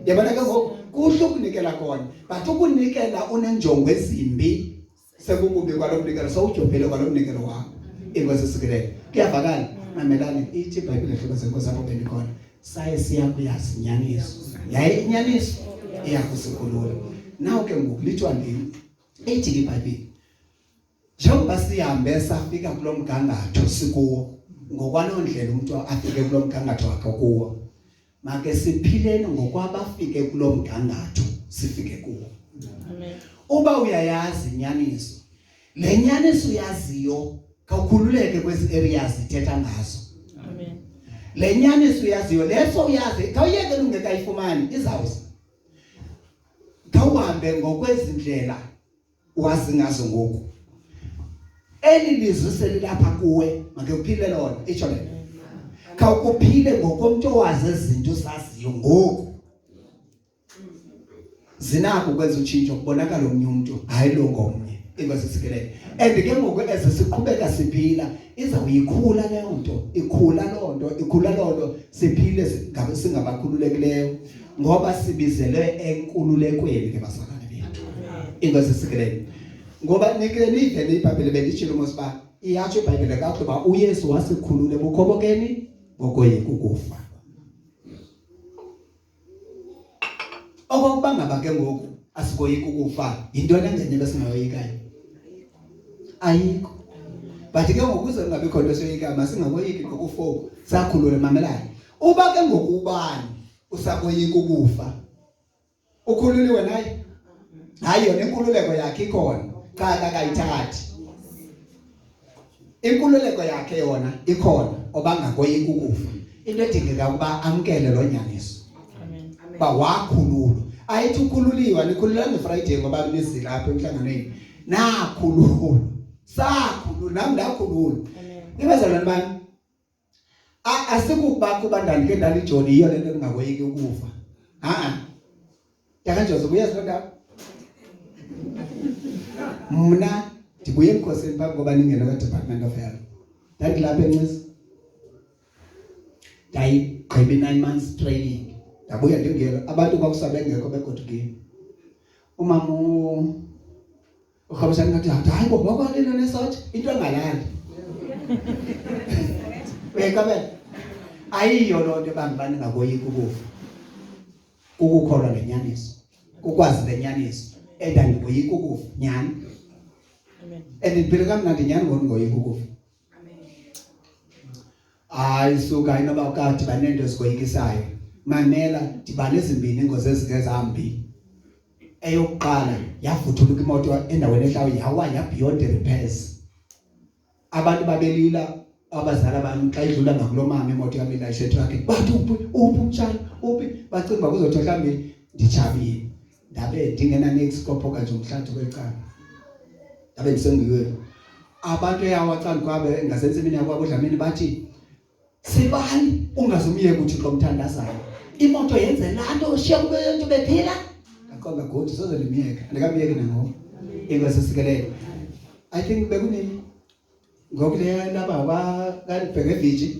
Yabona ke ngoku kuhle ukunikela kona, but ukunikela uneenjongo ezimbi sekukubi kwalo mnikelo, sowudyobhile kwalo mnikelo wakho. Inkosi isikelele. Kuyavakala? Mamelani, ithi iBhayibhile hlobo zenkosi apho bendikhona, saye siya kuyazi inyaniso, yaye inyaniso iya kusikhulula. Naw ke ngoku lithiwa ndim, ithi ke iBhayibhile njengoba sihambe safika kulo mgangatho sikuwo, ngokwaloo ndlela umntu afike kulo mgangatho wakhe kuwo, make siphileni ngokwabafike kulo mgangatho sifike kuwo. Amen. Uba uyayazi inyaniso, le nyaniso uyaziyo khawukhululeke kwezi areas ithetha ngazo. Amen. Le nyaniso uyaziyo leso uyazi khawuyeke lungekayifumani izawuza. Khawuhambe ngokwezi ndlela wazi ngazo ngoku. Eli lizwi selilapha kuwe make uphile lona itsho le. Khawukuphile ngokomntu owazi izinto uzaziyo ngoku. Zinako ukwenza utshintsho kubonakala omnye umuntu hayi lo ngomnye. Inkosi isikelele. And ke ngoku eze siqhubeka siphila izawuyikhula leyo nto, ikhula loo nto, ikhula loo nto, siphile singabe singabakhululekileyo ngoba sibizelwe enkululekweni ke bazalwane bethu. Inkosi isikelele. Ngoba nike nive iBhayibhile benditshilo mos uba iyatsho iBhayibhile kakuhle uba uYesu wasikhulula ebukhobokeni bokoyika ukufa. Okokuba ngaba ke ngoku asikoyika ukufa, yintoni engenye besingayoyikayo? Ayikho. But ke ngoku kuze kungabikho nto esiyoyikayo, masingakoyiki ngokufa oku. Sakhulule, mamelani. Uba ke ngoku ubani usakoyika ukufa, ukhululiwe naye? Hayi, yona inkululeko yakhe ikhona, cha akakayithathi. Inkululeko yakhe yona ikhona, obangakoyika ukufa. Into edingeka ukuba amkele lo nyaniso. Amen. Ba wakhululwa. Ayithi ukhululiwe, nikhululwa ngeFriday ngoba nizile apha emhlanganweni. Nakhululwa. Sakhululwa, nami ndakhululwa. Amen. Ibazalwane bami, asikuba kuba ndandike ndalijoni yiyo le nto ndingakoyiki ukufa. Ha-a. Takanjozo uyazi loo ndaba? Mna ndibuye emkhosini phambi koba ndingene kwa-Department of Health. Ndandilapha eNcisa. Ndayigqiba i-9 months training. Ndabuya ndingelo. Abantu kwakusabengekho begodukile. Umama urhabisana ngathi hayi bo bakwalena nesotsha into engalali. Uyayiqabela? Ayiyo loo nto ebanga uba ningakoyiki ukufa. Kukukholwa le nyaniso, kukwazi le nyaniso. And andikoyiki ukufa nyhani. And ndiphile kamnandi nyhani ngoku ngoyika ukufa. Hayi suka inoba kade banento ezikoyikisayo. Mamela ndibale ezimbini ingozi ezike zambi. Eyokuqala yavuthuluka imoto endaweni ehlayo yawa ya beyond repairs. Abantu babelila abazala bami xa idlula ngakulo mama imoto yami ilayishe etruckini bathi uphi uphi umtshana uphi bacinga uba kuzothiwa mhlawumbi nditshabile ndabe ndingena next kophoka nje umhlathi kweli cala ndabe ndisenguyweni abantu eyawacanda kwabe ngasentsimini yakwabo udlamini bathi sibani ungazumyeka uthixo omthandazayo imoto yenze laa nto ushiya kube nto bephila ndaqonda godi soze ndimyeke andikamyeki nangoku inkosi sikelele i think bekunini ngoku le laba kandibheke eviji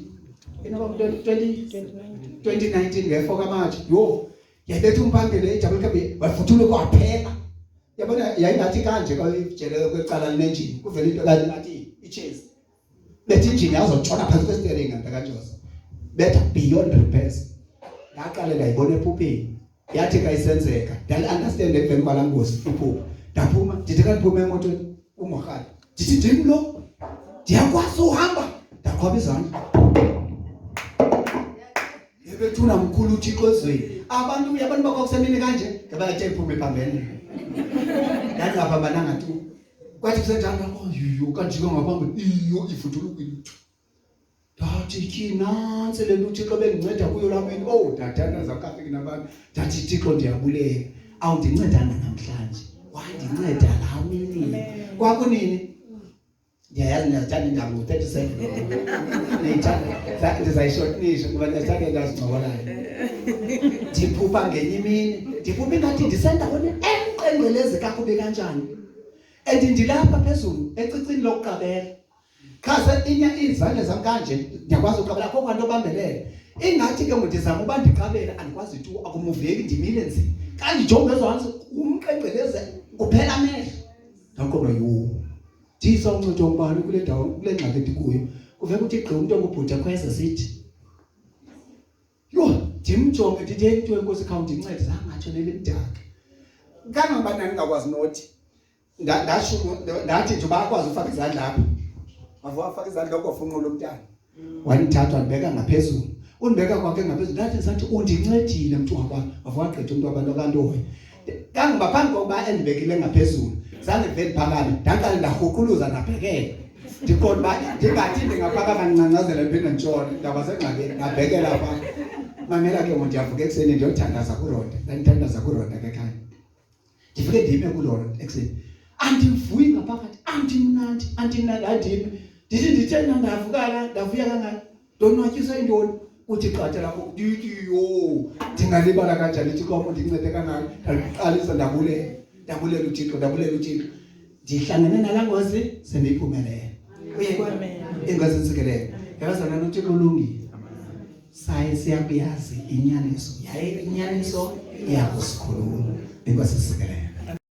inoba 2019 nge-4 kamatshi yho yayibetha umphambili ijabule kabi wafuthula kwaphela yabona yayingathi kanje kwajele kwecala linenjini kuvela into kanje ngathi ichase betha injini yazotshona phantsi kwestering mntakajosa betha beyond repairs ndaqale ndayibona ephupheni yathi xa isenzeka ndali-understand emveni kwalaa ngozi iphupha ndaphuma ndithi xa ndiphuma emotweni ungorhali ndithi ndim lo ndiyakwazi uhamba ndaqhwaba izandla ebethuna mkhulu uthixo ezweni abantu abantu bakwakusemini kanje ngebayathe iphume iphambene ndandingaphambananga tu kwathi kusenjalo oh yiyo kanjika ngaphambili iyo ivuthulukile ndathi tyhi nantsi le nto uthixo bendinceda kuyo laa mini owu ndathandaza kafiki nabantu ndathi thixo ndiyabulela awundincedanga namhlanje wandinceda laa mini kwakunini ndiyayazi ndiyazithanda iindaba ngo-37 ndiyithanda ndizayishortnisha kuba ndiyazithanda iinto azincokolayo ndiphupha ngenye imini ndiphupha ingathi ndisendaweni emqengqelezi kakubi kanjani and ndilapha phezulu ecicini lokuqabela qha se inya izandla zam kanje ndiyakwazi uqabela akho kwanto obambelele ingathi ke ndizama uba ndiqabele andikwazi tu akumuveki ndimile nzima xa ndijonge ezantsi umqengqeleze kuphela amehlo ndaqonda yho ndisa uncedo ngubani kule ndawo kule ngxaki endikuyo kuveka ukuthi gqi umntu ongubhuti akhweze sithi yho ndimjonge ndithi into enkosi khawundincede zangatsho nelimdaka kangangoba ndandingakwazi nothi ndasho ndathi nje uba akwazi ufaka izandla apha wava wafaka izandla okofunqula umntana wandithatha wandibeka ngaphezulu undibeka kwakhe ngaphezulu ndathi ndisathi undincedile mntu wabantu wava wagqitha umntu wabantu akantohoyi kangoba phambi kokuba endibekile ngaphezulu zange ndive ndiphakame ndaqale ndarhuquluza ndabhekela ndiqonda uba ndingathi ndingaphakama ndincancazela ndiphinde nditshone ndaba sengxakini ndabhekela pha mamela ke ngoku ndiyavuka ekuseni ndiyothandaza kuronda ndandithandaza kuronda ke ekhaya ndifike ndime kulona ekuseni andivuyi ngaphakathi andimnandi andimnandi andimi ndithi ndithe mna ndavukala ndavuya kangaka ndonwatyiswa yintoni uthi qatha lakho ndithi yho ndingalibala kanjani ithi kwam undincede kangaka ndaqalisa ndabulela ndabulela uthixo ndabulela uthixo ndihlangene nalaa ngozi sendiyiphumelele uyayibona ingozi intsikelelo yabazalwana uthixo ulungile saye siyakuyazi inyaniso yaye inyaniso iyakusikhulula inkosi isikelele.